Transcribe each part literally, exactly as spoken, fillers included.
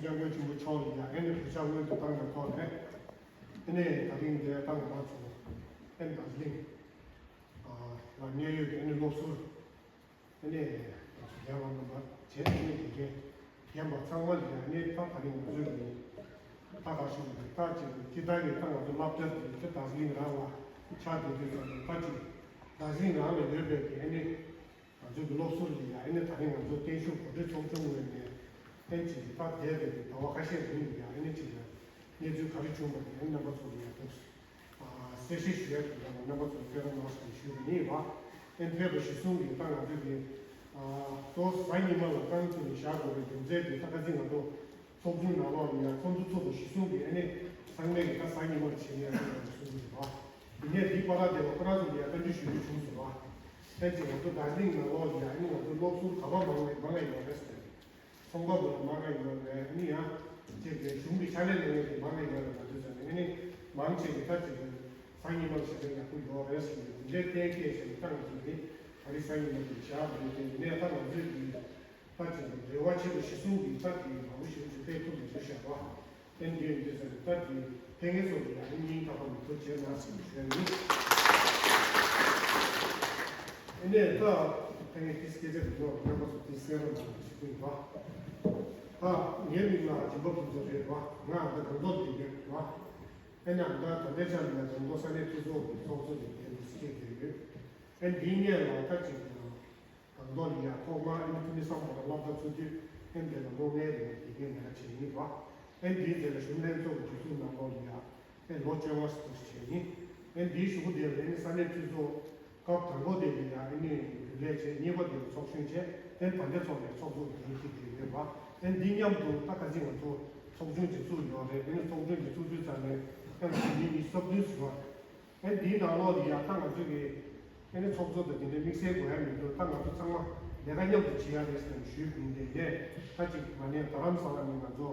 སྐྱབས་མགོན་ཆེན་པོ་མཆོག་ལ་ཡང་ཨ་ནི་གུས་ཕྱག་སྔོན་དུ་བཏང་བའི་ཐོག་ནས། ཨ་ནི་ད་རིང་འདིར་ད་ང་རང་ཚོ་ཨ་ནི་དར་ཇི་ལིང་ལ་གནས་ཡོད་ཀྱི་ཨ་ནི་སློབ་ཟུར་ཨ་ནི་ང་ཚོ་རྒན་པ་རྣམ་པ་བྱས་ཨ་ནི་དགེ་རྒན་རྒན་པ་ཚང་མ་ལ་ཡང་ཨ་ནི་ད་ད་རིང་ང་ཚོའི་གི་ད་ག་ཞུ་གི་ད་ཅིག་ཅི་ལྟར་གི་ད་ང་ཚོ་སློབ་གྲྭ་འདི་ད་དར་ཇི་ལིང་རང་ལ་ཆགས་བསྡད་དུས་ཙམ་ནས་ད་ཅིག་དར་ཇི་ལིང་རང་ལ་ཡོད་པའི་གི་ཨ་ནི། ང་ཚོའི་གི་སློབ་ཟུར་ལ་ཡང་ཨ་ནི་ད་རིང་ང་ཚོ་བརྟན་བཞུགས་གོ་སྒྲིག་ཚོགས་ཆུང་ངོས་ནས་ཨ་ནི་ཅིག་གི་ད་འདས་པའི་གི་ཟླ་བ་ཁ་ཤས་རིང་གི་ཡང་ཨ་ནི་ཅིག་གི་གནས་ཚུལ་ག་རེ་བྱུང་བ་དེ་ཨ་ནི་རྣམ་པ་ཚོ་ལ་ཡང་ཐུགས་གསལ་བཤད་ཞུ་ཡ་དེ་ཡང་རྣམ་པ་ཚོ་ལ་ཁྱེད་རང་མང་སོང་ཞུས་པ་ཡིན་པ། ཨ་ནི་ཕེབས་པ་གཞི་བཟུང་གི་ད་ང་ཚོའི་གི་གཙོ་བོ་གཟའ་ཉི་མ་ལ་རྐང་བཙུགས་ནས་བཞག་དགོས་པའི་རྒྱུ་མཚན་དེ་ད་ཁ་སང་ང་ཚོ་ཚོགས་ཆུང་ནང་ལོགས་ལ་ཡང་ཚོགས་འདུ་ཚོགས་པ་གཞི་བཟུང་གི་ཨ་ནི་ཚང་མས་གི་ད་གཟའ་ཉི་མར་བྱེད་ཡ་ཟེར་ཡ་གསུངས་ཡོད་པ། ཡིན་ནའི་དེའི་བར་དེ་ལ་ཁོ་རང་ཚོ་ལ་ཡང་བཀའ་འདྲི་ཞུ་རྒྱུ་བྱུང་སོང་བ། ཨ་ནི་ང་ཚོ་དར་ཇི་ལིང་ནང་ལོགས་ལ་ཡང་ཨ་ནི་ང་ཚོ་སློབ་ཟུར་ག་པར་མང་བའི་མང་བ་ཡོད་རེད་ཟེར། ཚོང་པ་བར་མང་བ་ཡོད་རེད། ཨ་ནི་ཡང་ཅིག་གི་གཞུང་གི་ཕྱག་ལས་གནང་མཁན་དེ་མང་བ་ཡོད་རེད། ང་ཚོས་ཟེར་ནས་ཨ་ནི་མང་ཆེ་གི་ད་ཅིག་གི་སང་ཉིན་མ་ཞིག་ལ་ཡག་པོ་ཡོད་རེད་ཟེར་ནས་དེ་འདྲའི་གཏན་འཁེལ་བྱས་ནས་ད་ང་ཚོ་འདི་ག་རེ་སང་ཉིན་མ་དེ་བཞག་དགོས་དེ་ཡིན་ནའི་ད་ང་ཚོས་གི་ད་ཅིག་རེ་བ་ཆེ་རུ་གཞི་བཟུང་གི་ད་དེ་མང་པོ་ཞིག་ཅིག་སྤེལ་ཐུབ་མི་འདུག་ཤག་པ། ཨེ་འདི་ཡིན་དུས་ཙམ་ནས་ད་དེ་ཕན་ངེས་སོགས་ཀྱི་ཡང་སྙིང་ཐག་པ་ནས་ཐུགས་རྗེ་གནང་ཟེར་ནས་ཞུ་ཡ་ཡིན། ཨེ་ནས་ད་ཕན་ངེས་ཏིས་སྐད་ཆ་འདི་ཚོ་རྣམ་པ་ཚོ་ཏིས་གསན་རོགས་གནང་ཞུ་གི་ཡིན་པ། ད་ངའི་མིང་ལ་སྦྱིན་པ་ཕུན་ཚོགས་རེད་པ། ང་ཨ་མདོ་སྒང་ཏོག་ལ་བསྡད་ཡོད་པ། ཨེ་ནས་ཨ་མདོ་ད་ལྟའི་ཆ་ནས་སྒང་ཏོག་ས་གནས་འཐུས་ཚོགས་ཀྱི་ཚོགས་གཙོ་ལ་བསྡད་ནས་སྐད་བསྡད་ཡོད། ཨེ་འདིའི་སྔོན་ལ་ད་ཅིག་སྒང་ཏོག་ལ་ཡ་ཐོག་མར་ཨེ་ཐོན་མི་སམ་བྷོ་ཊ་སློབ་གྲྭ་ཚུགས་དུས་ཨེ་འདི་ལ་ལོ་ལྔའི་རིང་ལ་དགེ་རྒན་ལས་ཀ་བྱས་ཡིན་པ། ཨེ་འདིའི་རྗེས་ལ་གཞུང་ལྷན་ཚོགས་ཀྱི་སྒྲིག་འཛུགས་ནང་ལོགས་ལ་ཡ་ཨེ་ལོ་བཅོ་ལྔ་ཙམ་བྱས་ཡིན། ཨེ་འདིའི་གཞུག་གུ་དེ་ལ་ཨེ་ས་གནས་འཐུས་ཚོགས་སྐབས་དང་པོ་དེ་ལ་ཡ་ཨེ་ནི་རྒྱུན་ལས་བྱས། གཉིས་པ་དེ་ལ་ཚོགས་གཞོན་བྱས། ཨེ་ད་ལྟའི་ཚོགས་པའི་ཚོགས་གཙོ་འགན་འཁྱེར་བསྡད་ཡོད་པ། ཨེ་འདི་མཉམ་དུ་ད་ག་ཚོད་ང་ཚོ་ཚོགས་ཆུང་ཅིག་བཙུགས་ཡོད་རེད། ཨེ་ནི་ཚོགས་ཆུང་ཅིག་བཙུགས་དུས་ཙམ་ནས་ཨེ་ང་ཚོ་མི་ཉི་ཤུ་རྩ་བདུན་ཟིན་པ། ཨེ་འདིའི་ནང་ལོགས་ལ་ཡ་ད་ང་ཚོ་གི་ཨེ་ནི་ཚོགས་གཙོ་དང་དེ་འདྲའི་དམིགས་བསལ་དགོས་ཡ་མི་འདུག་ད་ང་ཚོ་ཚང་མ་ལས་ཀ་མཉམ་དུ་བྱེད་ཡ་རེད་ཟེར་ནས་ཞུས་འདུག་དེ་ནས་ད་ཅིག་མ་ནས་རྡ་རམ་ས་ལ་ནས་ང་ཚོ་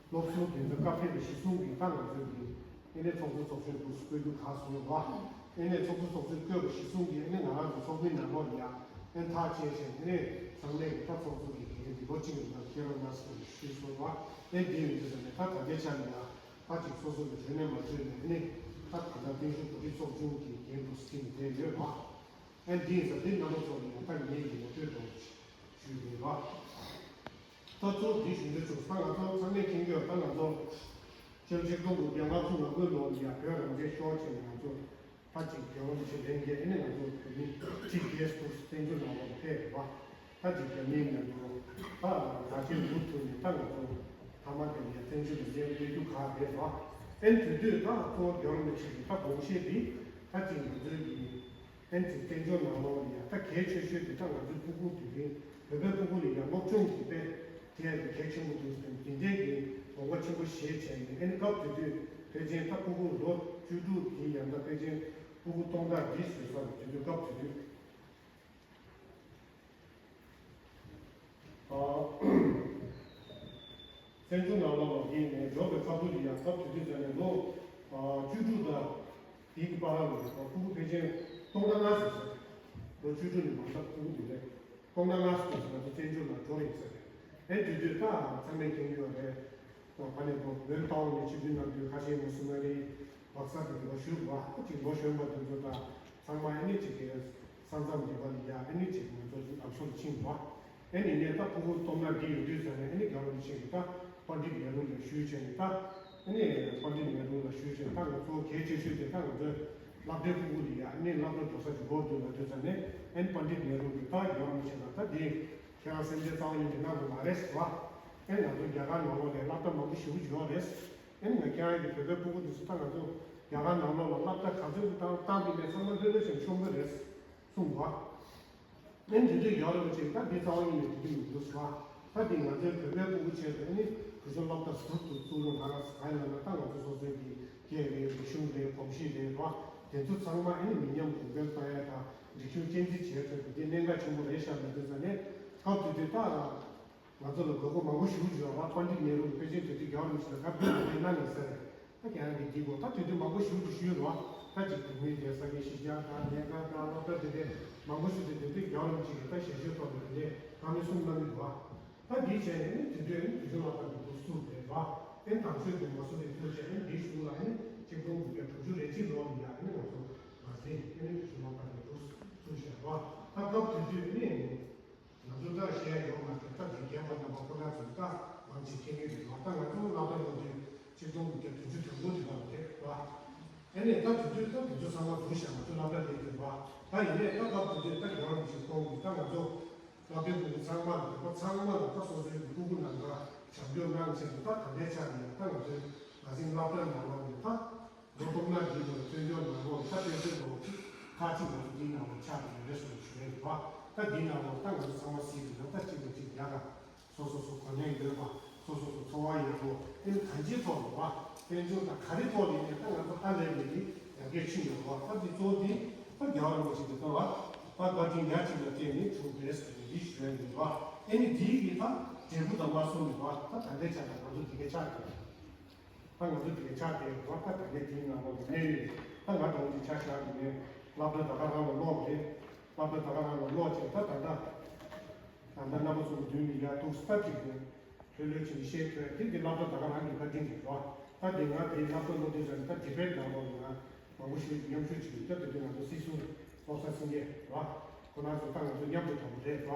སློབ་ཟུར་དེ་ཚོ་བཀའ་ཕེབས་པའི་གཞི་བཟུང་གིས་ད་ང་ཚོ་གི་ཨེ་ནི་ཚོགས་གཙོ་ཚོགས་གཞོན་དུ་བསྐོ་རྒྱུ་ཁག་སོང་བ། ཨེ་ནི་ཚོགས་གཙོ་ཚོགས་གཞོན་བསྐོས་པའི་གཞི་བཟུང་གིས་ཨེ་ནི་ང་རང་ཚོ་ཚོགས་མིའི་ནང་ལོགས་ལ་ཡ་ཨེ་ཐག་བཅད་བྱས། ཨེ་ནི་ཚང་མས་གི་ད་ཚོགས་གཙོ་གི་འགན་འདི་ལོ་གཅིག་གི་ནང་འཁྱེར་རོགས་གནང་ཟེར་ནས་ཞུས་སོང་བ། ཨེ་འདི་ཡིན་དུས་ཙམ་ནས་ད་ད་ལྟའི་ཆ་ནས་ཡ། ད་ཅིག་སོ་སོ་ལ་གཞོན་ནུ་མ་བཟོས་ནས་ནི་ད་ད་ལྟ་བརྟན་བཞུགས་གོ་སྒྲིག་ཚོགས་ཆུང་གི་འགན་དུ་ཟིན་བསྡད་ཡོད་པ། ཨ་འདི་ཡིན་ཙང་འདི་རྣམ་པ་ཚོ་ལ་ཡང་ད་ངེད་ཀྱི་ངོ་སྤྲོད་དུ་ཞུས་ཡོད་པ། ད་གཙོ་བོ་འདི་ཞུ་འདོད་བྱུང་། ད་ང་ཚོ་ཚང་མས་མཁྱེན་གྱི་ཡོད། ད་ང་ཚོ་ཕྱི་ལོ་ཆིག་སྟོང་དགུ་བརྒྱ་ལྔ་བཅུ་ང་དགུ་ལོ་ལ་ཡང་བོད་རང་བཙན་ཤོར་བྱས་ནས་ང་ཚོ། ད་ཅིག་རྒྱལ་བ་རིན་པོ་ཆེ་ལྷན་རྒྱས་ཨ་ནི་ང་ཚོ་བོད་མི་ཁྲི་བརྒྱད་ཙམ་བཙན་བྱོལ་ནང་ལོགས་ཕེབས་པ། ད་ཅིག་རྒྱ་མིའི་ངན་འགྲོ་ད་རྒྱ་ཆེན་མུ་མཐུད་ནས་ད་ང་ཚོ་ཐ་མ་དེ་ནས་བཙན་བྱོལ་ལ་གནས་གནས་རྒྱུ་ག་རེད་པ། ཨེ་དེ་དུས་ད་གཙོ་བོ་རྒྱལ་བ་རིན་པོ་ཆེ་གི་ད་དགོངས་བཞེད་འདི་ད་ཅིག་ང་ཚོའི་གི་ཨེ་ཅིག་བཙན་བྱོལ་ནང་ལོགས་ལ་ཡ་ད་གལ་ཆེ་ཤོས་འདི་ད་ང་ཚོའི་སྤུ་གུ་དེ་རིང་བོད་པའི་སྤུ་གུ་ལ་ཡ་སློབ་སྦྱོང་གི་དཔེ། དེ་ཡང་གལ་ཆེན་པོ་འདུག་ཟེར་ནས་དེ་འདྲའི་གི་དགོངས་པ་ཆེན་པོ་བཞེས་བྱས་ནས། ཨ་ནི་སྐབས་དེ་དུས་ཕལ་ཆེར་ད་སྤུ་གུ་ལོ་བཅུ་དྲུག་གི་ཡང་ད་ཕལ་ཆེར་སྤུ་གུ་སྟོང་ཕྲག་འདི་བཟོས་ས་རེད། དེ་དུས་སྐབས་དེ་དུས། ཨ། བཙན་བྱོལ་ནང་ལོགས་ལ་དེ་ནས་འབྱོར་བའི་ཁ་ཐུག་དེ་ཡང་སྐབས་དེ་དུས་ཙམ་ནས་ལོ་ཨ་བཅུ་དྲུག་དང་དེའི་གི་བར་ལ་རེད། སྤུ་གུ་ཕལ་ཆེར་སྟོང་ཕྲག་ལྔ་ཟིན་ས་རེད། ལོ་བཅུ་དྲུག་ནས་མ་ད་སྤུ་གུ་དེ་རེད། སྟོང་ཕྲག་ལྔ་ཙམ་ང་ཚོ་བཙན་བྱོལ་ལ་འབྱོར་ཡིན་ས་རེད། ཨེ་དེ་དུས་ད་ཚང་མས་མཁྱེན་གྱི་ཡོད་རེད། ད་ནས་བོད་ལ་ཕྱིན་ནས་ཆིབས་བསྒྱུར་གནང་དུས་ཁ་ཤས་མུ་སུ་མ་རི་བག་ས་དེ་འདྲ་བཞུགས་པ་ཅིག་ལོ་གཞོན་པ་དེ་ཚོ་དང་ཚང་མ་ཨེ་ནི་ཅིག་གི་ས་མཚམས་དེ་བ་ལ་ཡ་ཨེ་ནི་ཅིག་ང་ཚོ་ལམ་སང་ཕྱིན་པ། ཨེ་ནི་ནས་ད་སྤུ་གུ་སྟོང་ཕྲག་འདི་ཡོད་དུས་ཙམ་ནས་ཨེ་ནི་རྒྱལ་བ་རིན་པོ་ཆེ་གི་ད་པཎྜི་ཏ་ནེ་རུ་ལ་ཞུས་བྱས་ནས་ད། ཨ་ནི་པཎྜི་ཏ་ནེ་རུ་ལ་ཞུས་བྱས་ད་ང་ཚོ་གལ་ཆེ་ཤོས་དེ་ད་ང་ཚོའི་སློབ་གྲྭའི་སྤུ་གུ་ལ་ཡ་ཨ་ནི་སློབ་གྲྭ་འགྲོ་ས་ཅིག་དགོས་འདུག་ལབ་དུས་ཙམ་ནས། ཨ་ནི་པཎྜི་ཏ་ནེ་རུ་གིས་ད་རྒྱལ་བ་རིན་པོ་ཆེ་ལ་ད་འདི་ཁྱེད་རང་སེམས་ཅན་རྩ་བ་ཉིད་ནས་གནང་དགོས་མ་རེད་ཟེར་བ། ཨ་ནི་ང་ཚོ་རྒྱ་གར་ནང་ལོགས་ལ་སློབ་གྲྭ་མང་པོ་ཞེ་པོ་ཅིག་ཡོད་རེད། ཨ་ནི་ང་ཁྱེད་རང་གི་བོད་པའི་སྤུ་གུ་འདི་ཚོ་ད་ང་ཚོ་རྒྱ་གར་ནང་ལོགས་ལ་སློབ་གྲྭ་ག་ཚོད་ཅིག་བཏང་བཏང་གི་མེད། ཚང་མ་ལྷོད་ལྷོད་བྱས་ནས་ཤོང་གི་རེད་གསུངས་པ། ཨ་ནི་དེ་དུས་རྒྱལ་བ་རིན་པོ་ཆེས་ད་འདི་རྩ་བ་ཉིད་ནས་འགྲིག་གི་མི་འདུག་ཟེར་བ། ད་འདི་ང་ཚོའི་བོད་པའི་སྤུ་གུ་ཆེད་དུ་ཨ་ནི་གུ་ཤོ་སློབ་གྲྭ་ཟུར་དུ་བཙུགས་རོགས་གནང་ཟེར། གང་ཡིན་ལབ་ན་ད་ང་ཚོ་སོ་སོའི་གི་སྐད་རེད། རིག་གཞུང་རེད། གོམས་གཤིས་རེད་བ། དེ་ཚོ་ཚང་མ་ཨ་ནི་མི་ཉམས་གོང་འཕེལ་གཏོང་ཡ་དང་རིག་གཞུང་གཅེས་འཛིན་བྱེད་ཐུབ་པ་འདི་གནད་འགག་ཆེན་པོ་རེད་ཤག་ལབ་དུས་ཙམ་ནས། སྐབས་དེ་དུས་ད་ང་ཚོ་ལ་དགོས་མཁོ་མང་པོ་ཞེ་པོ་ཅིག་ཡོད་རེད། པཎྜི་ཏ་ནེ་རུ་ལ་ཕལ་ཆེར་དེ་དུས་རྒྱལ་བ་རིན་པོ་ཆེ་ལ་ཁ་བརྡ་དེ་གནང་ཡོད་ས་རེད། ད་ཁྱེད་རང་གིས་འདི་དགོས། ད་དུས་དུས་མང་པོ་ཞེ་པོ་ཅིག་ཞུས་རེད་བ། ད་ཅིག་དེ་མིན་དེ་ས་གནས་གཞིས་ཆགས་དང་ལས་ཀ་དང་སློབ་གྲྭ་དེ་འདྲས་མང་པོ་ཞིག་དེ་དུས་རྒྱལ་བ་རིན་པོ་ཆེ་གིས་ད་ཞལ་བཞེས་ཐོག་ནས་དེ་འདྲས་བཀའ་མོལ་གསུངས་གནང་གི་འདུག་བ། ད་འདི་བྱས་ནས་ནི་དེ་དུས་ནི་གུ་ཤོ་སློབ་གྲྭ་གི་འདུག་བཙུགས་ཏེ། ཆོས་དེ་མ་སུ་རེ་ཐོས་བྱས་ནས་འདིའི་གཞུང་ལ་ནི་གཅིག་སྟོང་དགུ་བརྒྱ་དྲུག་ཅུ་རེ་གཅིག་ལོ་ལ་ཡང་ནི་ང་ཚོ་ང་ཚོའི་ནི་གཞུང་ལ་བར་ནས་འདུག་ཚུལ་བཤད་པ། ད་སྐབས་དེ་དུས་ནི་ང་ཚོ་ད་གཞས་ཡོད་མ་རེད། ད་དེ་རྒན་པ་རྣམ་པ་ཁོ་ན་ཚོས་ད་མང་ཆེ་མཁྱེན་གྱི་རེད་བ། ད་ང་ཚོ་སློབ་གྲྭ་སློབ་དུས་གཅིག་སྟོང་དགུ་བརྒྱ་བདུན་ཅུ་དོན་དགུ་དེ་ག་རེད་བ། ཨེ་ནས་ད་དེ་དུས་ད་དེ་ཚོ་ཚང་མ་བསྡུར་བཞག་ང་ཚོ་སློབ་གྲྭ་དེ་དུས་བ། ད་ཡིན་ནས་ད་སྐབས་དེ་དུས་ད་རྒྱལ་བ་རིན་པོ་ཆེ་ཁོང་གིས་ད་ང་ཚོ་སློབ་དཔོན་སྐུ་ངོ་ཚང་མ་ལ་ཁོ་ཚང་མ་ལ་ད་སོ་སོའི་སྤུ་གུ་རྣམས་ལ་བྱམས་སྐྱོང་གནང་བྱས་ནས་ད་ད་ལྟའི་ཆ་ནས་ད་ང་ཚོའི་ང་ཚོའི་སློབ་གྲྭ་ནང་ལོགས་ནས་ད་ལོ་སྟོང་ལྔ་བརྒྱད་ལོ་བཙན་བྱོལ་ནང་ལོགས་ནས་ད་དཔེ་མཛོད་ནང་གཅིག་ཁག་གཅིག་ང་ཚོ་འདིའི་ནང་ལ་ཆགས་ཀྱི་ཡོད་རེད་ཟེར་ཞུ་ཡས་ཡིན་པ། ད་འདིའི་ནང་ལོགས་ད་ང་ཚོ་ཚང་མ་སྲིད་ཀྱི་ཡོད། ད་གཅིག་ལ་གཅིག་ཡག་ག་སོ་སོ་སོ་གོ་གནས་ཡོད་པ། སོ་སོ་སོ་འཚོ་བ་ཡག་པོ། དེ་ནི་གང་ཅིའི་ཐོག་ནས་བ། དཔལ་འབྱོར་དང་ག་རེ་ཐོག་ནས་ཡིན་ན་ད་ང་ཚོ་ཧ་ལས་པའི་གི་ཡར་རྒྱས་ཕྱིན་ཡོད་པ། ད་འདི་གཙོ་བོ་འདི་ད་རྒྱལ་བ་རིན་པོ་ཆེ་གི་ད་བ། ད་བཀའ་དྲིན་ཡ་གཅིག་ལ་བརྟེན་ནས་བྱུང་བ་རེད་ཟེར་ནས་འདི་ཞུ་ཡ་ཡིན་པ། ཨེ་ནི་འདིའི་གི་ད་འབྲས་བུ་དང་མ་སོང་ནས་བ། ད་ད་ལྟའི་ཆ་ད་ང་ཚོ་འདི་གའི་ཆགས་ཀྱི་ཡོད། ད་ང་ཚོ་འདི་གའི་ཆགས་བསྡད་ཡོད་པ། ད་ད་ལྟའི་དེའི་ནང་ལོགས་ཀྱི་གནས་ཡོད། ད་ང་གྲོང་ཁྱེར་ཆ་བཞག་གི་མེད། སློབ་གྲྭ་ད་ག་རང་ལ་ལོག་རེད། སློབ་གྲྭ་ད་ག་རང་ལ་ལོག་བྱས་ད་ད་ད། ད་ལྟ་རྣམ་པ་ཚོ་གི་མདུན་ནས་ཡར་འདུག་སེ་ལྟ་ཅིག་དང་། ལྷོད་ལྷོད་བྱས་ནས་བཤད་ཐུབ་ཡ་དེ་འདི་སློབ་གྲྭ་ད་ག་རང་གི་བཀའ་དྲིན་རེད་བ། ད་དེ་ང་དེའི་སློབ་གྲྭ་སློབ་དེབ་ཟེར་ནས་ད་དེ་བས་ནང་ལོགས་ནས་ང་མང་པོ་ཞིག་མཉམ་ཞུགས་བྱེད་ཀྱི་ཡོད། ད་དེ་དུས་ང་ཚོ་སྲིད་ཟུར་བློ་བཟང་སེང་གེ་རེད་བ། ཁོ་རང་ཚོ་ད་ང་ཚོ་མཉམ་དུ་འགྲོ་གི་རེད་བ།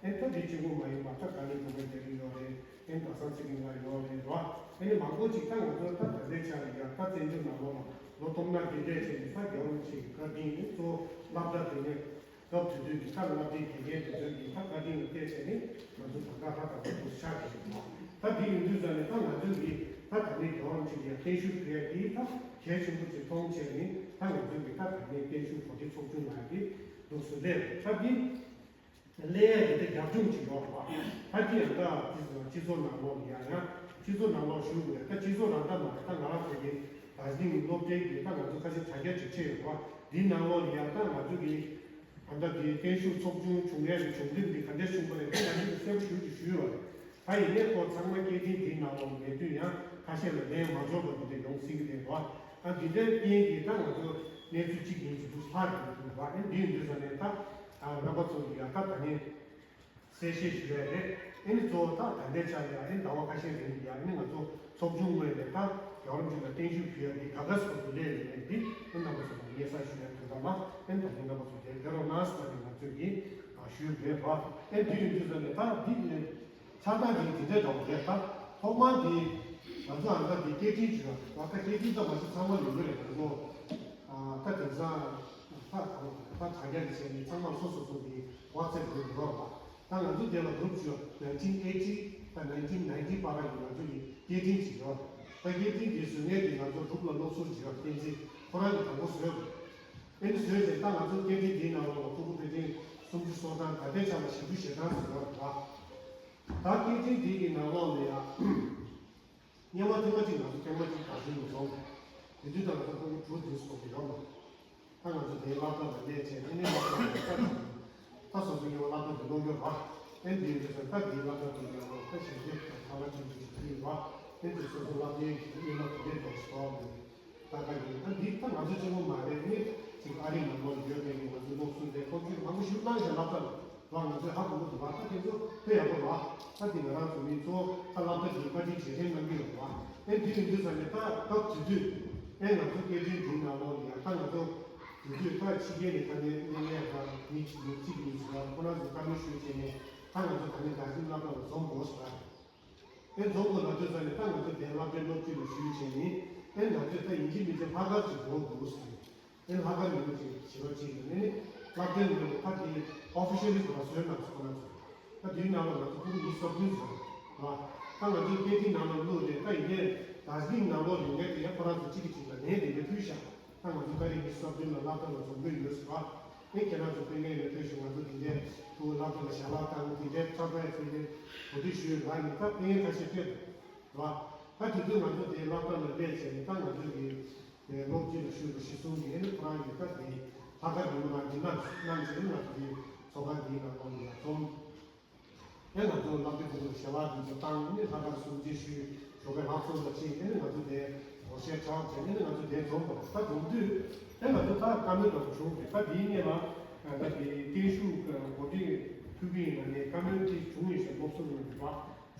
ཨེ་ད་དེ་གཅིག་པོ་མ་ཡིན་པ་ད་དཀའ་ལས་སྒྲུབ་མཁན་དེ་རིགས་ཡོད་རེད། ཨེ་ཟླ་བཟང་ཚེ་རིང་ལགས་ཡོད་རེད་བ། ཨེ་ནི་མང་པོ་ཅིག་ད་ང་ཚོ་ད་ད་ལྟའི་ཆ་ལ་ཡང་ད་བཙན་བྱོལ་ནང་ལོགས་ལ་ལོ་སྟོང་ལྔ་འདི་འདྲས་བྱས་ནས་ད་རྒྱལ་བ་རིན་པོ་ཆེ་གི་བཀའ་དྲིན་ནི་གཙོ་བོ་སློབ་གྲྭ་དེ་ནས། སྐབས་དེ་དུས་ཀྱི་ད་སློབ་གྲྭའི་དགེ་རྒན་དེ་ཚོའི་གི་ད་བཀའ་དྲིན་ལ་བརྟེན་བྱས་ནས་ང་ཚོ་ད་ལྟ་ད་ད་ལྟ་འདུག་ཆགས་ཀྱི་ཡོད། ད་འདི་ཡིན་དུས་ཙང་ནས་ད་ང་ཚོས་གི་ད་ད་ནས་རྒྱལ་བ་རིན་པོ་ཆེ་གི་བརྟན་བཞུགས་ཕུལ་ཡ་འདི་ད་གལ་ཆེན་པོ་ཅིག་མཐོང་བྱས་ནས་ད་ང་ཚོས་གི་ད་ད་ནས་བརྟན་བཞུགས་གོ་སྒྲིག་ཚོགས་ཆུང་ནང་གི་འདུག་སེ་སླེབས། ད་འདི་སླེབས་ཡ་གི་ད་རྒྱབ་ལྗོངས་ཅིག་ཡོད་པ། ད་འདི་ཡང་ད་འདི་ཚོ་སྤྱི་ཚོགས་ནང་ལོགས་ལ་ཡང་ཡང་སྤྱི་ཚོགས་ནང་ལོགས་ཞུགས་དགོས། ད་སྤྱི་ཚོགས་རང་ད་མ་རེད། ད་ང་རང་ཚོ་གི་དར་ཇི་ལིང་སློབ་གྲྭའི་གི་ད་ང་ཚོ་ཁ་ཤས་དྲ་རྒྱ་ཅིག་ཕྱེ་ཡོད་པ། འདི་ནང་ལོགས་ལ་ཡང་ད་ང་ཚོ་གི་ད་ལྟ་དེའི་བརྟན་བཞུགས་ཚོགས་ཆུང་བྱུང་ཡས་ཀྱི་བྱུང་རིམ་འདི་ག་འདྲས་བྱུང་བ་རེད། དེ་ང་ཚོས་གསལ་པོ་ཞེ་པོ་ཅིག་ཞུས་ཡོད་རེད། ད་ཡིན་ནའི་ཁོ་ཚང་མ་སྐད་འཕྲིན་འདིའི་ནང་ལོགས་མེད་དུས་ཡང་ཁ་ཤས་ལ་ལན་མ་འབྱོར་བ་འདི་འདྲ་ཡོང་སྲིད་ཀྱི་རེད་བ། ད་འདི་འདྲའི་རྐྱེན་གྱིས་ད་ང་ཚོ་གནས་ཚུལ་གཅིག་ཡིན་གཅིག་འདུག་ལྷག་གི་འདུག་བ། ཨེ་འདི་ཡིན་དུས་ཙང་ནས་ད་རྣམ་པ་ཚོ་ཡང་ད་ད་ནི་གསལ་བཤད་ཞུ་ཡ་རེད། ཨེ་ནི་གཙོ་བོ་ད་ད་ལྟའི་ཆ་ལ་ཡང་ཨེ་ཟླ་བ་ཁ་ཤས་རིང་ལ་ཡང་ཨེ་ནི་ང་ཚོ་ཚོགས་ཆུང་ངོས་ནས་ད་རྒྱལ་བ་རིན་པོ་ཆེ་ལ་བརྟན་བཞུགས་ཕུལ་ཡ་འདི་དགའ་དགའ་སོ་སོ་སླེབས་ཡོད་མེད་འདི་ཨེ་རྣམ་པ་ཚོ་དང་སྙན་སེང་ཞུ་ཡ་དོན་དག་ལ་ཨེ་ད་ནི་རྣམ་པ་ཚོ་དེར་སླེབས་རོགས་གནང་ཟེར་ནས་ང་ཚོས་ཀྱིས་ཞུས་ཡོད་པ། ཨེ་འདི་ཡིན་དུས་ཙང་ནས་ད་འདི་ནས་ཆ་ཚང་འདི་འདི་འདྲ་འདྲ་བོ་རེད། ད་ཐོག་མར་འདི་ང་ཚོ་ཨ་ད་འདི་སྐད་འཕྲིན་བྱོས་པ། ད་སྐད་འཕྲིན་ད་མ་གཞི་ཚང་མ་ཡོད་ཀྱི་རེད། ང་ཚོ་ཨ་ད་དེང་སང་ད་གང་ད་དྲ་རྒྱ་གི་བྱས་ནས་ཚང་མ་སོ་སོ་སོ་གི་ཝ་ཚེབ་གུ་རུབ་ཡོད་པ། ད་ང་ཚོ་དེ་ལ་གུ་རུབ་བྱོས་པ། ནའིན་ཊིན་ཨེ་ཊི་དང་ནའིན་ཊིན་ནའིན་ཊི་བར་གྱི་ང་ཚོ་གི་སྐད་འཕྲིན་ཅིག་ཡོད། ད་སྐད་འཕྲིན་འདི་བཟོ་མཁན་གྱི་ང་ཚོ་གུ་རུབ་ལ་སློབ་ཟུར་ཅིག་ཡོད། བསྟན་འཛིན་ཁོ་རང་གིས་དང་པོ་བཟོས་པ། ཨེ་ནི་བཟོས་རྗེས་ད་ང་ཚོ་སྐད་འཕྲིན་འདིའི་ནང་ལོགས་ལ་ཕྲུ་གུ་དཔེ་ཆ་སུམ་ཅུ་སོ་གྲངས། ད་ལྟའི་ཆ་ལ་བཞི་བཅུ་ཞེ་གྲངས་ཙམ་ཡོད་རེད་བ། ད་སྐད་འཕྲིན་འདི་གི་ནང་ལོགས་ལ་ཡང་སྔོན་མ་ཐེངས་མ་གཅིག་ང་ཚོ་ཐེངས་མ་གཅིག་དར་ཇི་ལིང་ལ་འཛོམས། དེ་དུས་ད་ང་ཚོ་ཕྲུ་གུ་དྲུག་བདུན་ཙམ་ཡོད་མ་རེད། ད་ང་ཚོ་དེའི་སློབ་གྲྭ་ལ་སླེབས་བྱས་ཨེ་ནི་སློབ་གྲྭ་ལ་ལྟ་ད་སོ་སོ་ཡོད་སློབ་གྲྭ་དུ་སློབ་ཡོད་རེད་བ། ཨེ་འདི་ཡོད་ཙང་ད་འདིའི་སློབ་གྲྭ་དུ་ཡོད་རེད། ད་ཞལ་འདེབས་དང་ཁ་པར་ཅན་དུ་ཞིག་ཕུལ་ཡོད་རེད་བ། ཨེ་འདི་སོ་སོ་སློབ་གྲྭའི་གི་སློབ་མ་དེ་འདྲའི་འདྲ་བོ་ཞིག་འདུག་བ། ད་ག་ཡིན། ད་འདི་ད་ང་ཚོ་གཅིག་པོ་མ་རེད། ནི་ཅིག་ཨ་རི་ནང་ལོགས་ཡོད་པའི་ང་ཚོའི་སློབ་ཟུར་དེ་ཁོང་ཚོས་མང་པོ་ཞིག་གནང་བཞག་སློབ་གྲྭ་ལ་ང་ཚོས་ཧ་གོ་གི་འདུག་བ། ད་དེ་ཚོ་དཔེ་ཡག་པོ་རེད་བ། ད་འདི་ང་རང་ཚོ་མི་གཙོ་བོ་ད་སློབ་གྲྭ་འདིའི་བཀའ་དྲིན་རྗེས་དྲན་གནང་གི་ཡོད་རེད་བ། ཨེ་འདི་ཡིན་དུས་ཙང་ནས་ད་སྐབས་དེ་དུས་ཨེ་ང་ཚོ་སྐད་འཕྲིན་འདིའི་ནང་ལོགས་ལ་ཡང་ད་ང་ཚོ་དེ་དུས་ད་ཕྱི་རྒྱལ་ནས་ད་ནས་གནས་ངེས་ཡག་ག་མི་གཅིག་མི་གཅིག་གཉིས་ཟེར་བ་ཁོ་རང་ཚོས་བཀའ་མོལ་ཞུས་བྱས་ནས་ད་ང་ཚོ་ད་ནས་དར་ཇི་ལིང་སློབ་གྲྭ་ལ་འཛོམས་དགོས་ཟེར་བ། ཨེ་རྫོང་དུ་ལ་དུས་ཙམ་ནས་ད་ང་ཚོ་དེ་སློབ་གྲྭའི་སློབ་སྤྱི་ལ་ཞུས་བྱས་ནས་ཨེ་ང་ཚོས་ད་ཡིན་གཅིག་མིན་གཅིག་ལྷག་དཀར་ཅིག་འགྲོ་དགོས་ཟེར་ནས་ཨེ་ལྷག་དཀར་མི་འདུག་ཅིག་བྱེད་རོགས་གྱིས་ཟེར་ནས་ནི་སློབ་གྲྭའི་ངོས་ནས་ད་དེ་ཨོ་ཕི་ཤལ་ལི་བཟོ་ཟེར་ན་ཚོ་ཁོ་ན་ཚོ་ད་དེའི་ནང་ལ་ང་ཚོ་ཕྲུ་གུ་ཉི་ཤུ་རྩ་བདུན་ཟེར་བ་ད་ང་ཚོའི་སྐད་འཕྲིན་ནང་ལ་བླུགས་ཏེ་ད་ཡིན་ནའི་དར་ཇི་ལིང་ནང་ལོགས་ཡོད་མཁན་དེ་ཡང་ཁོ་རང་ཚོ་གཅིག་གིས་གཅིག་ལ་ལན་དེ་འདྲ་ཕུལ་ཤག་ད་ང་ཚོ་ད་རེས་ཉི་ཤུ་རྩ་བདུན་ལ་སློབ་གྲྭ་ལ་འཛོམས་འདོད་ཡོད་ཟེར་བ། ཨེ་ཁྱེད་རང་ཚོ་དཔེ་ངན་ཡོད་ཐོས་ཤིག་ང་ཚོ་དེ་འདྲའི་ཕྲུ་གུ་སློབ་གྲྭ་ལ་ཞལ་ལག་བཏང་དེ་འདྲའི་ཚགས་པར་ཡང་ཕུལ་ཏེ་གོ་སྒྲིག་ཞུས་ཡོད་ལ་ཡིན་ད་དཔེ་ངན་ཁ་ཤས་ཐོས་འདུག་ར། ད་དེ་དུས་ང་ཚོ་དེ་སློབ་གྲྭ་ལ་སླེབས་བྱས་ནས་ད་ང་ཚོ་གི་སློབ་སྤྱི་ལ་ཞུས་པ་གཞི་བཟུང་གིས་ཨེ་ནི་ཁོ་རང་གིས་ད་དེ་ལྷག་དཀར་མི་མོ་རང་གིས་གནང་གནང་བྱས་ནས་ང་ཚོ་དེ་ཚོགས་ཁང་འདིའི་ནང་ལོགས་ལ་ཡར་འཛོམས། ཨེ་ང་ཚོ་སློབ་གྲྭའི་ཁོངས་ལ་ཞལ་ལག་འདི་ཚོ་བཏང་ནས་ལྷག་དཀར་སྲུང་བརྩི་ཞུས། ཞོགས་པའི་ལྷག་བསམ་ལ་ཕྱིན་ཨེ་ནི་ང་ཚོ་དེ་ངོ་ཤེས་གྲགས་བྱས་ནས་ང་ཚོ་དེ་འཛོམས་པ་ད་འཛོམས་དུས་ཨེ་ང་ཚོ་ད་བཀའ་མོལ་འདྲ་བོ་བྱུང་སྟེ་ད་དེའི་སྔོན་ལ་ད་དེ་བརྟན་བཞུགས་གོ་སྒྲིག་ཕུལ་གི་ཡིན་ན་ནས་བཀའ་མོལ་དེ་བྱུང་ཡོད་ཞེས་སློབ་གསོ་གནང་གི་འདུག་བ།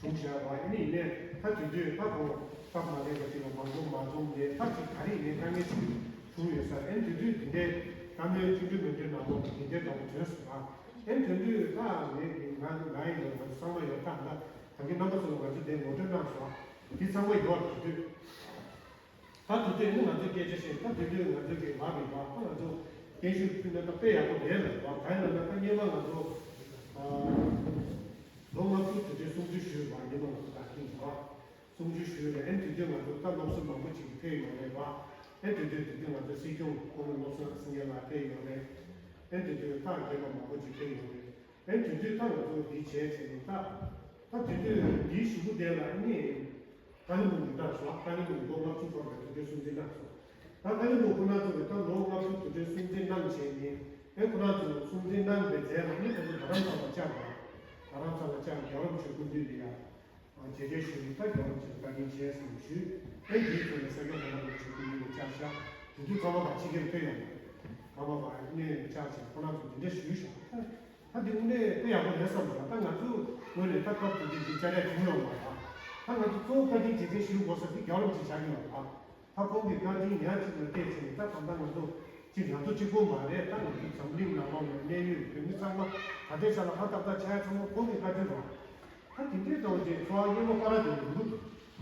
བྱུང་བཞག་པ་ཡིན་ནི་ཡིན་ནའི་ད་དེ་དུས་ད་ཁོང་སྟབས་མ་ལེགས་པ་ཅིག་ལ་མ་འཛོམས་མ་འཛོམས་ནས་ད་ཅིག་ག་རེ་ཡིན་ནའི་དཀའ་ངལ་ཅིག་བྱུང་ཡོད་ས་ཨེ་དེ་དུས་དེ་འདྲའི་བཀའ་མོལ་བཅུ་དྲུག་མན་གྲོས་ནང་ལོགས་དེ་འདྲའི་འདྲ་པོ་བྱོན་སོང་ཨ། ཨེ་དེ་དུས་ད་ངས་ང་ང་ཡིན་ནའི་ང་ཚོ་ཚང་མ་ཡོད་ད་ད་གང་གི་རྣམ་པ་ཚོ་ལ་ང་ཚོ་དེ་ངོ་སྤྲོད་གནང་སོང་ཨ། དེ་ཚང་མ་ཡོད་དེ་དུས། ད་དེ་དུས་ནི་ང་ཚོས་སྐད་ཆ་བཤད་ད་དེ་དུས་ང་ཚོས་ཀྱི་ལབ་ཡིན་པ་ད་ང་ཚོ་བརྟན་བཞུགས་ཕུལ་ན་ད་དཔེ་ཡག་པོ་རེད་ལབ་པ་གང་ཡིན་ལབ་ན་ད་སྔོན་མ་ང་ཚོ་ལོ་ལྔ་བཅུ་དུས་དྲན་སྲུང་བརྩི་ཞུས་པ་སྔོན་མ་ང་ཚོ་ད་ཐེངས་ཡིན་པ་སྲུང་བརྩི་ཞུས་རེད། ཨེ་དེ་དུས་ང་ཚོ་ད་སློབ་གསོ་མང་པོ་ཅིག་ཕེབས་ཡོད་རེད་པ། ཨེ་དེ་དུས་དེ་དུས་ང་ཚོ་སྲིད་སྐྱོང་སྐུ་ངོ་བློ་བཟང་སེང་གེ་ལགས་ཕེབས་ཡོད་རེད། ཨེ་དེ་དུས་ད་རྒན་པ་མང་པོ་ཅིག་ཕེབས་ཡོད་རེད། ཨེ་དེ་དུས་ད་ང་ཚོ་འདི་བྱས་བྱས་ནས་ད་ད་དེ་དུས་འདིའི་གཞུག་གུ་དེ་ལ་ཨ་ནི་ཀ་ལི་མུག་གི་གནང་སོང་། ཀ་ལི་མུག་གི་ལོ་ལྔ་བཅུ་འཁོར་བའི་དུས་དྲན་སྲུང་བརྩི་གནང་སོང་། ད་ཀ་ལི་མུག་ཁོ་ན་ཚོ་གི་ད་ལོ་ལྔ་བཅུ་དུས་དྲན་སྲུང་བརྩི་གནང་བྱས་ནས་ཨེ་ཁོ་ན་ཚོ་སྲུང་བརྩི་གནང་བའི་རྗེས་ལ་ནི་ཁོ་ཚོ་རྡ་རམ་ས་ལ་བཅར་བ། རྡ་རམ་ས་ལ་བཅར་རྒྱལ་བ་རིན་པོ་ཆེ་སྐུ་མདུན་དུ་ཡ། མཇལ་འཕྲད་ཞུས་ནས་ད་རྒྱལ་བ་རིན་པོ་ཆེ་བཀའ་དྲིན་ཆེ་ཟེར་ནས་ཞུས། ཨེ་དེའི་ཚོ་ནས་ས་སྐྱ་གོང་མ་རིན་པོ་ཆེ་སྐུ་མདུན་དུ་བཅར་ཤག་དེ་དུས་ཚང་མ་བ་ཕྱི་རྒྱལ་ཕེབས་ཡོང་བ། ཚང་མ་བ་ནས་བཅར་བྱས་ཁོ་ན་ཚོ་འདི་འདྲ་ཞུས་ཤག་ད་འདི་དངོས་གནས་དཔེ་ཡག་པོ་རེད་བསམ་སོང་། ད་ང་ཚོ་ངོས་ནས་ད་སྐབས་དེ་དུས་ཀྱི་བཅར་ཡ་བྱུང་ཡོད་མ་རེད། ད་ང་ཚོ་གཙོ་བོ་བཀའ་དྲིན་རྗེས་དྲན་ཞུ་དགོས་ས་དེ་རྒྱལ་བ་རིན་པོ་ཆེ་བཞག་གི་ཡོད་རེད། ད་ཁོང་གི་བཀའ་དྲིན་ཉག་གཅིག་ལ་བལྟས་བྱས་ནས་ད་ད་ལྟ་ང་ཚོ་གཅིག་ང་ཚོ་གཅིག་པོ་མ་རེད། ད་ང་ཚོ་འཛམ་གླིང་ནང་ལོགས་ནས་གནད་ཡོད་བོད་མི་ཚང་མ་ད་ལྟའི་ཆ་ལ་ཧ་ཏག་ཏག་ཆགས་ཡ་ཚང་མ་ཁོང་གི་བཀའ་དྲིན་རེད། ད་དེ་འདྲའི་འདྲ་བོ་ཅིག་ཚོར་བ་སྙན་མོ་པ་ར་དེ་ལུག་ལུག་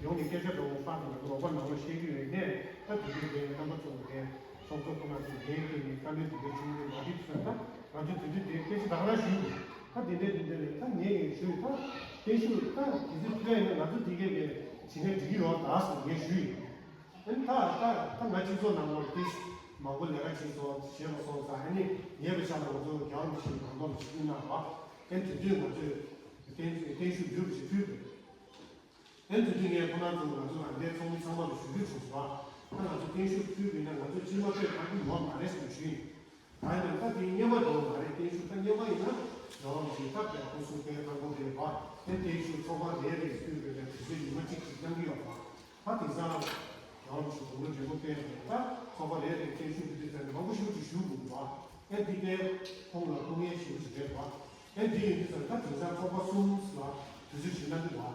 ཡོང་གི་སྐད་ཆ་འདྲ་བོ་པར་དུ་ང་ཚོ་རོགས་པ་ནང་ལ་བཤད་རྒྱུ་ཡོད་ནས་ད་དེ་འདྲའི་འདྲའི་རྣམ་པ་ཚོ་ལ་ངས་ཚོགས་གཙོ་ཁོ་ན་ཚོ་འགན་བཀལ་ནས་བཀའ་མོལ་དེ་འདྲ་བྱུང་ཡོད་མ་རེད་ཟེར། ད་ང་ཚོ་དེ་དུས་དེ་སྐད་ཆ་ད་ག་རང་ཞུས་ཡོད། ད་དེ་འདྲའི་དེ་འདྲ་ལས་ད་ངས་ངས་ཞུས་ད་བརྟན་བཞུགས་ད་དེ་ཚོ་ཐུག་ཡ་ཡིན་ན་ང་ཚོ་དེ་གས་ཀྱི་བྱེད་ངས་འགྲིག་གི་ཡོད་ད་ཟེར་ངས་ཞུས་ཡོད། ཨ་ནི་ད་ད་ད་ང་སྤྱི་ཚོགས་ནང་ལོགས་ཏིས་མང་པོ་ལས་ཀ་བྱེད་སོང་བྱེད་པ་སོང་ཙང་ཨ་ནི་ཉེ་བའི་ཆར་ལ་ང་ཚོ་རྒྱལ་བ་རིན་པོ་ཆེའི་དགོངས་དོན་ཞིག་གནང་བ། ཨ་ནི་དེ་དུས་ང་ཚོས་བརྟན་བརྟན་བཞུགས་འབུལ་བ་ཞིག་ཕུལ་དགོས། ཨ་ནི་དེ་དུས་ངས་ཁོ་རང་ཚོ་ང་ཚོ་ཨ་འདས་ཚོགས་མི་ཚང་མ་ལ་ཞུ་རྒྱུ་བྱུང་སོང་། ད་ང་ཚོ་བརྟན་བཞུགས་ཕུལ་དགོས་ན་ང་ཚོ་སྤྱི་མ་སྤོས་གང་གི་ཡོད་མ་རེད་ཟེར་ཞུས་ཡིན། ད་ཡིན་ན་ད་དེ་སྔོན་མ་འདྲ་བོ་མ་རེད། བརྟན་བཞུགས་ད་སྔོན་མ་ཡིན་ན་རྒྱལ་བ་རིན་པོ་ཆེ་ད་བལ་ཁོ་སུ་པའི་ཁང་པ་རེད་བ། ཨ་ནི་བརྟན་བཞུགས་ཚོགས་པ་རེ་རེ་ཕུལ་དགོས་ན་དུས་ཚོད་ཉི་མ་གཅིག་གཅིག་གནང་གི་ཡོད་བ། ད་དེང་སང་རྒྱལ་བ་རིན་པོ་ཆེ་དགུང་ལོ་རིང་པོ་སྤེལ་ནས་ད་ཚོགས་པ་རེ་རེ་བརྟན་བཞུགས་ཀྱི་དུས་ཚོད་ནས་མང་པོ་ཞིག་ཅིག་ཞུ་དགོས་འདུག་ཨ་ནི་འདི་གའི་ཁོང་ལ་སྐུ་ངལ་ཞེ་པོ་ཅིག་རེད་འདུག་ཨ་ནི་འདི་ཡིན་དུས་ཙང་ད་དེང་སང་ཚོགས་པ་གསུམ་ལ་དུས་ཚོད་ཅིག་གནང་གི་འདུག་ཨ།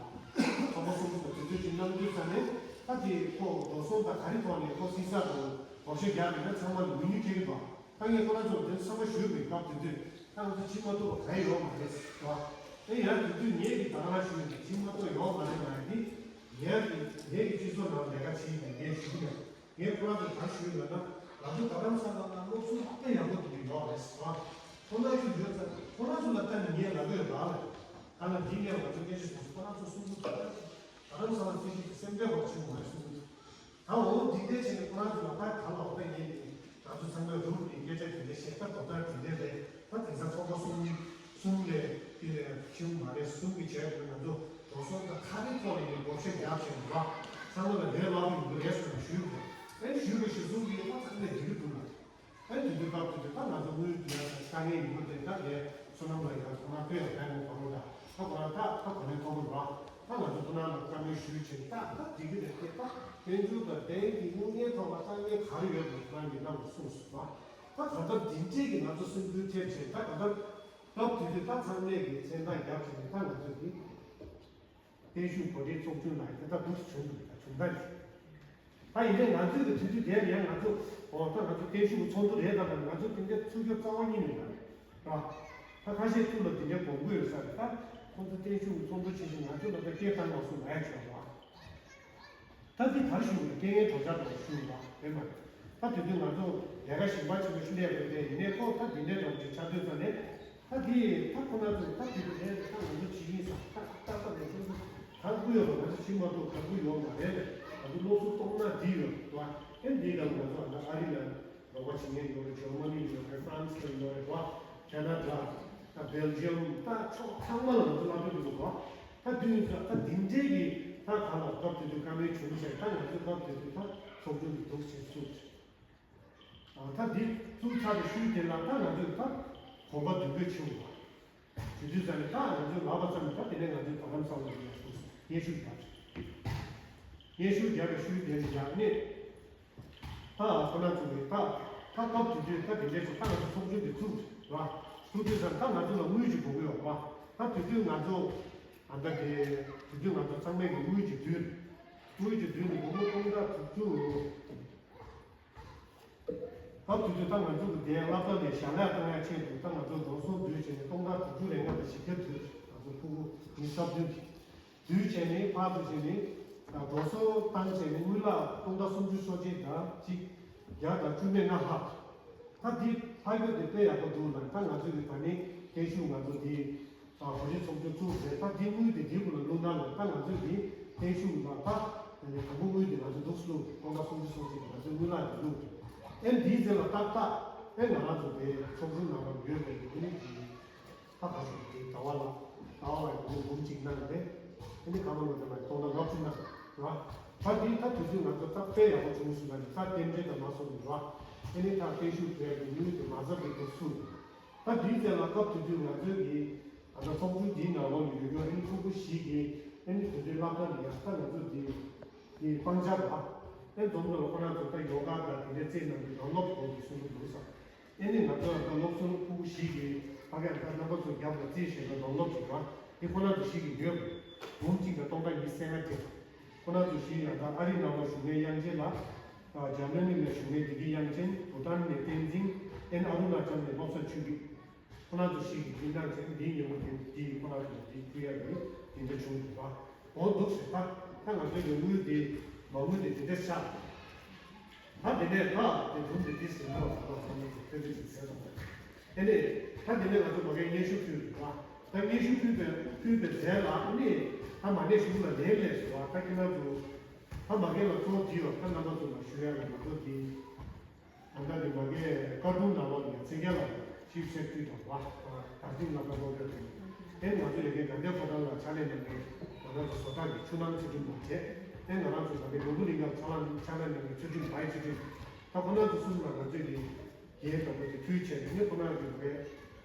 ཚོགས་པ་གསུམ་ལ་དུས་ཚོད་ཅིག་གནང་དུས་ཙང་ནས་ད་དེ་ཁོ་འགྲོ་སོང་དང་ག་རེ་ཐོག་ནས་ཁོ་སྲིད་ས་དང་བགོ་བཤའ་རྒྱག་པའི་ད་ཚང་མ་ལ་མི་ཉུང་ཁྱེར་གི་འདུག་ད་ངས་ཁོ་རང་ཚོར་དེ་ཚང་མ་ཞུས་པའི་སྐབས་དེ་དུས་ད་ང་ཚོ་ཕྱིན་མ་ཐུབ་པ་གང་ཡང་ཡོད་མ་རེད་ཟེར་བ། ཨེ་ཡང་དེ་དུས་ངས་ཀྱི་ད་ག་རང་ཞུས་ནས་ཕྱིན་མ་ཐུབ་ཡོད་མ་རེད་མ་རེད་དེ། ངས་ཀྱི་ངས་ཀྱི་སྤྱི་ཚོགས་ནང་ལས་ཀ་བྱེད་ནས་ངས་ཞུ་གི་ཡོད། ངས་ཁོ་རང་ཚོར་ག་རེ་ཞུས་ཡོད་ན་ང་ཚོ་ད་ག་རང་ས་ལ་ན་སློབ་གསོ་དཔེ་ཡག་པོ་དེ་འདྲ་ཡོད་རེད་ཟེར་བ། ཁོ་རང་ཚོ་ཡོད་ཙང་ཁོ་རང་ཚོ་ལ་ལྟ་ནས་ངས་ལབ་ཀྱི་ཡོད་ད་ལ། ད་ལ་འདི་ངས་ང་ཚོ་སྐད་ཆ་ཞུ་ཁོ་རང་ཚོ་གསུང་གི་འདུག་ད་ག་རང་ས་ལ་སྲིད་ཇུས་དེ་སེམས་ཁྲལ་བ་ཆེན་པོ་མ་རེད་གསུང་གི་འདུག་ད་འོ་འདི་འདྲའི་བྱས་ནས་ཁོ་རང་ཚོ་ལ་ད་ག་ལ་འོ་ད་ངས་ནི་ང་ཚོ་ཚང་མས་རུབ་ནས་སྐད་ཆ་དེ་འདྲ་བཤད་ད་དོ་ལྟར་དེ་འདྲ་རེད། ད་དེང་སང་ཚོགས་པ་གསུམ་གསུམ་ལས་དེ་ལས་ཆུང་མ་རེད། གསུམ་གྱི་བྱས་ནས་ང་ཚོ་འགྲོ་སོང་ད་ག་རེ་ཐོག་ནས་ནི་བགོ་བཤའ་རྒྱག་བྱས་ནས་ར་ཚང་མ་ལ་ལས་སླ་པོ་ཡོང་གི་རེད་ཟེར་ནས་ཞུས་པ་རེད། ཨེ་ཞུས་པ་གཞི་བཟུང་གིས་ད་ཚང་མས་འགྲིག་གི་འདུག་ལ། ཨེ་དེ་དུས་སྐབས་དེ་དུས་ད་ང་ཚོ་དངུལ་དེ་ཡང་དཀའ་ངལ་ཡིན་པ་དེ་ད་ལས་བསོད་ནམས་ལ་ཡང་ཁོ་རང་དཔེ་ཡང་ཕན་མེད་པ་རུ་ད་ད་ཁོ་རང་ད་ད་གོ་གནས་མཐོ་པོ་ར་ད་ང་ཚོ་ཁོ་རང་ལ་བཀའ་མོལ་ཞུས་བྱས་ད་ད་འགྲིག་གི་རེད་དེ་ད་དཔལ་འབྱོར་དང་ལྡན་གྱི་དངོས་གནས་ཐོག་ལ་དཀའ་ངལ་ག་རེ་ཡོད་པ་ཁོ་རང་གིས་གནང་དགོས་གསུངས་སོང་ད། ད་གང་ལྟར་འདི་འདྲས་ཀྱི་ང་ཚོ་སེམས་འགུལ་ཐེབས་བྱས་ད་གང་ལྟར་སྐབས་དེ་དུས་ད་ཚང་མས་ཀྱི་མཚན་རྟགས་བརྒྱབ་བྱས་ནས་ད་ང་ཚོ་འདི། བརྟན་བཞུགས་གོ་སྒྲིག་ཚོགས་ཆུང་ལ་དེ་ལྟ་འདུག་སེ་བྱུང་འདུག་ད་བྱུང་ད་རེད། ད་ཡིན་ནའི་ང་ཚོས་ཀྱི་དུས་དུས་དེར་ཡང་ང་ཚོ་འོ་ད་ང་ཚོ་བརྟན་བཞུགས་ཀྱི་ཚོགས་འདུ་རེད་ད་ལ་ང་ཚོ་དེ་འདྲའི་ཚུགས་རྒྱུ་རྩ་བ་ཉིད་ནས་མ་རེད་ར། ད་ཁ་ཤས་ཚུར་ལ་དེ་འདྲའི་དགོངས་པ་ཡོད་ས་རེད། ད་ཁོང་ཚོ་བརྟན་བཞུགས་ཀྱི་ཚོགས་འདུ་བྱེད་བཞིན་ང་ཚོ་ལ་ད་སྐད་བཏང་མ་སོང་ལ་ཡ་ཆོག་ར། ད་འདི་གར་ཞུ་དགོས་རེད། རྐྱེན་ངན་གྲོགས་ཆགས་དང་ཞུ་དགོས་རེད་མ་རེད། ད་དེ་དུས་ང་ཚོ་ལས་ཀ་གཞན་པ་བྱེད་མ་ཤི་ལས་རེད་དེ་ཡིན་ནའི་ཁོ་ད་འདི་འདྲའི་འདྲ་པོ་ཅིག་ཆགས་དུས་ཙང་ནས། ད་དེ་ད་ཁོ་ན་ཚོས་ད་དེ་དུས་ལས་ད་ང་ཚོ་བྱེད་ཀྱི་ཡིན་ས་ད་ད་ད་ནས་ཁོ་ཚོ་གར་དགོས་ཡོད་རེད། ང་ཚོ་ཕྱིན་མ་གཏོགས་གར་དགོས་ཡོད་མ་རེད་པས། ང་ཚོ་སློབ་གསོ་གཏོང་ན་འགྲིག་ཡོད་རེད་བ། ཨེ་འདི་ལྟ་བུ་ང་ཚོ་ཨ་ན་ཨ་རི་ལ་རོགས་པ་བྱེད་མཁན་ཡོད་རེད། ཇར་མ་ནི་ཡོད་རེད། ཧྥ་རན་སི་ལ་ཡོད་རེད་བ། ཁེ་ན་ཌ། ད་སྦེལ་ཇམ། ད་ཕྱོགས་ཚང་མ་ལ་ང་ཚོ་སློབ་གྲྭ་འདུག་གོ། ད་དུས་ཡིན་ཙང་ད་འདི་འདྲའི་གི་ད་ག་ལ་སྐབས་དེ་དུས་བཀའ་མོལ་བྱུང་བྱས་ད་ང་ཚོའི་སྐབས་དེ་དུས་ད་ཚོགས་ཆུང་འདི་འདུག་བྱས་བཙུགས། ཨ་ད་འདི་བཙུགས་ཚར་བའི་ཤུལ་དེ་ལ་ད་ང་ཚོས་ད་གོམ་པ་མདུན་སྤོས་བྱེད་དགོས་པ། བྱེད་དུས་ཙང་ནས་ད་ང་ཚོས་ལབ་པ་ཙམ་གྱིས་ད་དེ་ནས་ང་ཚོས་རྡ་རམ་ས་ལ་ལ་ཡར་ཐུག་སོང་། སྙན་ཞུ་བརྒྱབ། སྙན་ཞུ་བརྒྱབ་པའི་ཤུལ་དེ་ནས་ཡང་ནས་ད་ཁོ་ན་ཚོ་གིས་ད་ད་སྐབས་དེ་དུས་ད་དེ་འདྲའི་ཚོ་ད་ང་ཚོ་ཚོགས་ཆུང་དེ་བཙུགས་ར། བཙུགས་དུས་ཙང་ད་ང་ཚོ་ལ་དངུལ་ཅིག་དགོས་ཀྱི་ཡོད་ར། ད་དེ་དུས་ང་ཚོ། ད་ལྟ་དེ་དུས་ཚོད་ང་ཚོ་ཚང་མས་ཀྱི་དངུལ་གྱི་དུས། དངུལ་གྱི་དུས་ནི་སྒོར་མོ་སྟོང་ཕྲག་དྲུག་ཅུ། སྐབས་དེ་དུས་ད་ང་ཚོ་གི་དེ་སློབ་གྲྭ་ནས་ཞལ་ལག་བཏང་ཡ་ཆེད་དུ་ད་ང་ཚོ་འགྲོ་སོང་བསྡུས་བྱས་ནས་སྟོང་ཕྲག་དྲུག་ཅུ་རེ་ལྔ་དང་བཞི་བརྒྱ་དུས་ང་ཚོ་ཕྲུ་གུ་ཉི་ཤུ་རྩ་བདུན་གྱི་བསྡུས་བྱས་ནས་ཕར་ཚུར་བྱས་ནས་འགྲོ་སོང་བཏང་བྱས་ནས་དངུལ་ལག་སྟོང་ཕྲག་སུམ་ཅུ་སོ་གཅིག་དང་གཅིག་བརྒྱ་དང་བཅུ་མེད་ལྔ་ལྷག་ད་འདི་ཕ་ཡུལ་དེ་དཔེ་ཡག་པོ་འདུག་ལ། ད་ང་ཚོས་ཀྱི་ད་ནི་བརྟན་བཞུགས་ང་ཚོ་འདི་ཨ་གོ་སྒྲིག་ཚོགས་ཆུང་བཙུགས་རེད། ད་འདི་དངུལ་དེ་འདི་གུ་ལ་བླུགས་ན་ལ། ད་ང་ཚོས་ཀྱི་བརྟན་བཞུགས་ལ་ད་དང་པོ་དངུལ་དེ་ང་ཚོས་འདུག་སེ་བླུགས། སྟོང་ཕྲག་སུམ་ཅུ་སོ་གཅིག་ང་ཚོས་དངུལ་ལག་དེ་བླུགས། ཨེ་འདིའི་རྗེས་ལ་ཏག་ཏག་ཨེ་ང་རང་ཚོ་དེ་ཚོགས་ཆུང་ནང་ལ་ཡོད་པའི་དངུལ་གྱི་ད་ག་ཚོད་དེ་ཟླ་བ་ལ་ཟླ་བ་ལ་སྒོར་འབུམ་གཅིག་གནང་སྟེ། ཨ་ནི་ཁ་མ་ལོ་དེ་ལ་སྟོང་ཕྲག་ལྔ་བཅུ་གནང་ར། ད་འདི་ད་དུས་ཚོད་ང་ཚོ་ད་དཔེ་ཡག་པོ་བྱུང་སོང་ལ་ནི་ད་རྟེན་འབྲེལ་དང་མ་སོང་ནི་ར། ཨ་ནི་ད་བརྟན་བཞུགས་བྱས་ཀྱི་དངུལ་དེ་མ་ཟབ་པའི་སྐབས་སུ། ད་འདིའི་རྗེས་ལ་སྐབས་དེ་དུས་ང་ཚོའི་གི་ད་ལྟ་ཚོགས་ཆུང་འདིའི་ནང་ལོགས་ལ་ཡོད་རྒྱུ་ཨ་ནི་ཕྲུ་གུ་ཞིག་གི་ཨ་ནི་དེ་དུས་སློབ་གྲྭ་ནས་ཡང་ད་ང་ཚོ་འདི་འདི་སྤང་བྱ་ར། ཨ་ནི་འཛོམས་ནང་ལ་ཁོ་རང་ཚོ་ད་ཡོ་ག་དང་དེ་འདྲའི་རྩེད་གནང་གི་ནང་སློབ་དགོས་ཀྱི་གསུང་གི་འདུག་ས། ཨེ་ནི་ང་ཚོ་ཡང་ད་སློབ་ཟུར་ཕྲུ་གུ་ཞིག་གིས་ཕ་གིར་ད་རྣམ་པ་ཚོ་རྒྱབ་ལ་རྩིས་བྱས་ན་ནང་སློབ་ཞིག་ར། དེ་ཁོ་རང་ཚོ་ཞིག་གིས་ཡོད། འབུམ་གཅིག་དང་སྟོང་ཕྲག་ཉི་ཤུ་རྩ་ལྔ་སྤྲད། ཁོ་རང་ཚོ་ཞིག་ཡང་ད་ཨ་རི་ནང་ལ་བཞུགས་མཁན་དབྱངས་ཅན་ལགས། ཨ་འཇར་མ་ནི་ནས་བཞུགས་མཁན་བདེ་སྐྱིད་དབྱངས་ཅན། བྷུ་ཏན་ནས་བསྟན་འཛིན། ཨེ་ནི་ཨ་རུ་ན་ཅལ་ནས་བློ་བཟང་ཆོས་སྐྱིད། ཁོ་རང་ཚོ་ཞིག་གིས་འདི་གནང་བྱས་འདིའི་ཉིན་མོ་དེ་འདི་ཁོ་རང་ཚོ་འདི་ཕུལ་ཡ་ཡོད། དེ་འདྲ་བྱུང་འདུག་པ། འོ་འདུག་ཟེར། ད་ད་ང་ཚོའི་ལས་འགུལ་དེ་མ་དངུལ་དེ་དེ་འདྲ་ཆགས། ད་དེ་ནས་ད་དེ་འབུམ་དེ་ཏིས་ཟིན་ནོ་ཟེར་ནོ་ཟེར་ནས་ཀྱི་ཐོས་རྒྱུ་ཞིག་ཟེར་སོང་། དེ་ནས་ད་དེ་ནས་ང་ཚོ་མ་གིར་སྙན་ཞུ་ཕུལ་རེད་བ། ད་སྙན་ཞུ་ཕུལ་བའི་ཕུལ་བའི་རྗེས་ལ་ཨ་ནི་ད་མ་ནས་གཞུག་ལ་ལན་སླེབས་སོང་བ། ད་ཁྱེད་རང་ཚོ་ད་མ་གིར་ལ་གཙོ་བོ་དེ་ཡོད། ད་རྣམ་པ་ཚོ་ལ་ཞུ་ཡ་ལ་ང་ཚོ་དེ་ད་ལྟ་དེ་མ་གིར་བཀའ་དྲུང་ནང་ལོགས་ནས་ཚེ་རྒྱལ་ལགས་ཞིབ་བཤེར་ཕུལ་དང་བ། དར་ཐིག་ལ་ད་ལོག་ཡོད་དེ་ནས་ང་ཚོ་ལས་ཀའི་དགའ་ལྡན་ཕོ་བྲང་ལ་ཕྱག་ལས་གནང་མཁན་ང་རང་ཚོ་བཟོ་གྲྭ་གི་ཆུ་ནང་ཚུལ་ཁྲིམས་དང་བཅས། ཨེ་ང་རང་ཚོ་ད་ལྟའི་ལུང་པ་གླིང་གར་ཕྱག་ལས་ཕྱག་ལས་གནང་མཁན་ཚུལ་ཁྲིམས་བའི་ཚུལ་ཁྲིམས། ད་ཁོ་རང་ཚོ་གསུམ་ལ་ང་ཚོས་ཀྱི་རྒྱའི་བདག་པོ་དེ་ཕུལ་བྱས་ནས་ནི་ཁོ་རང་ཚོས་མ་གིར་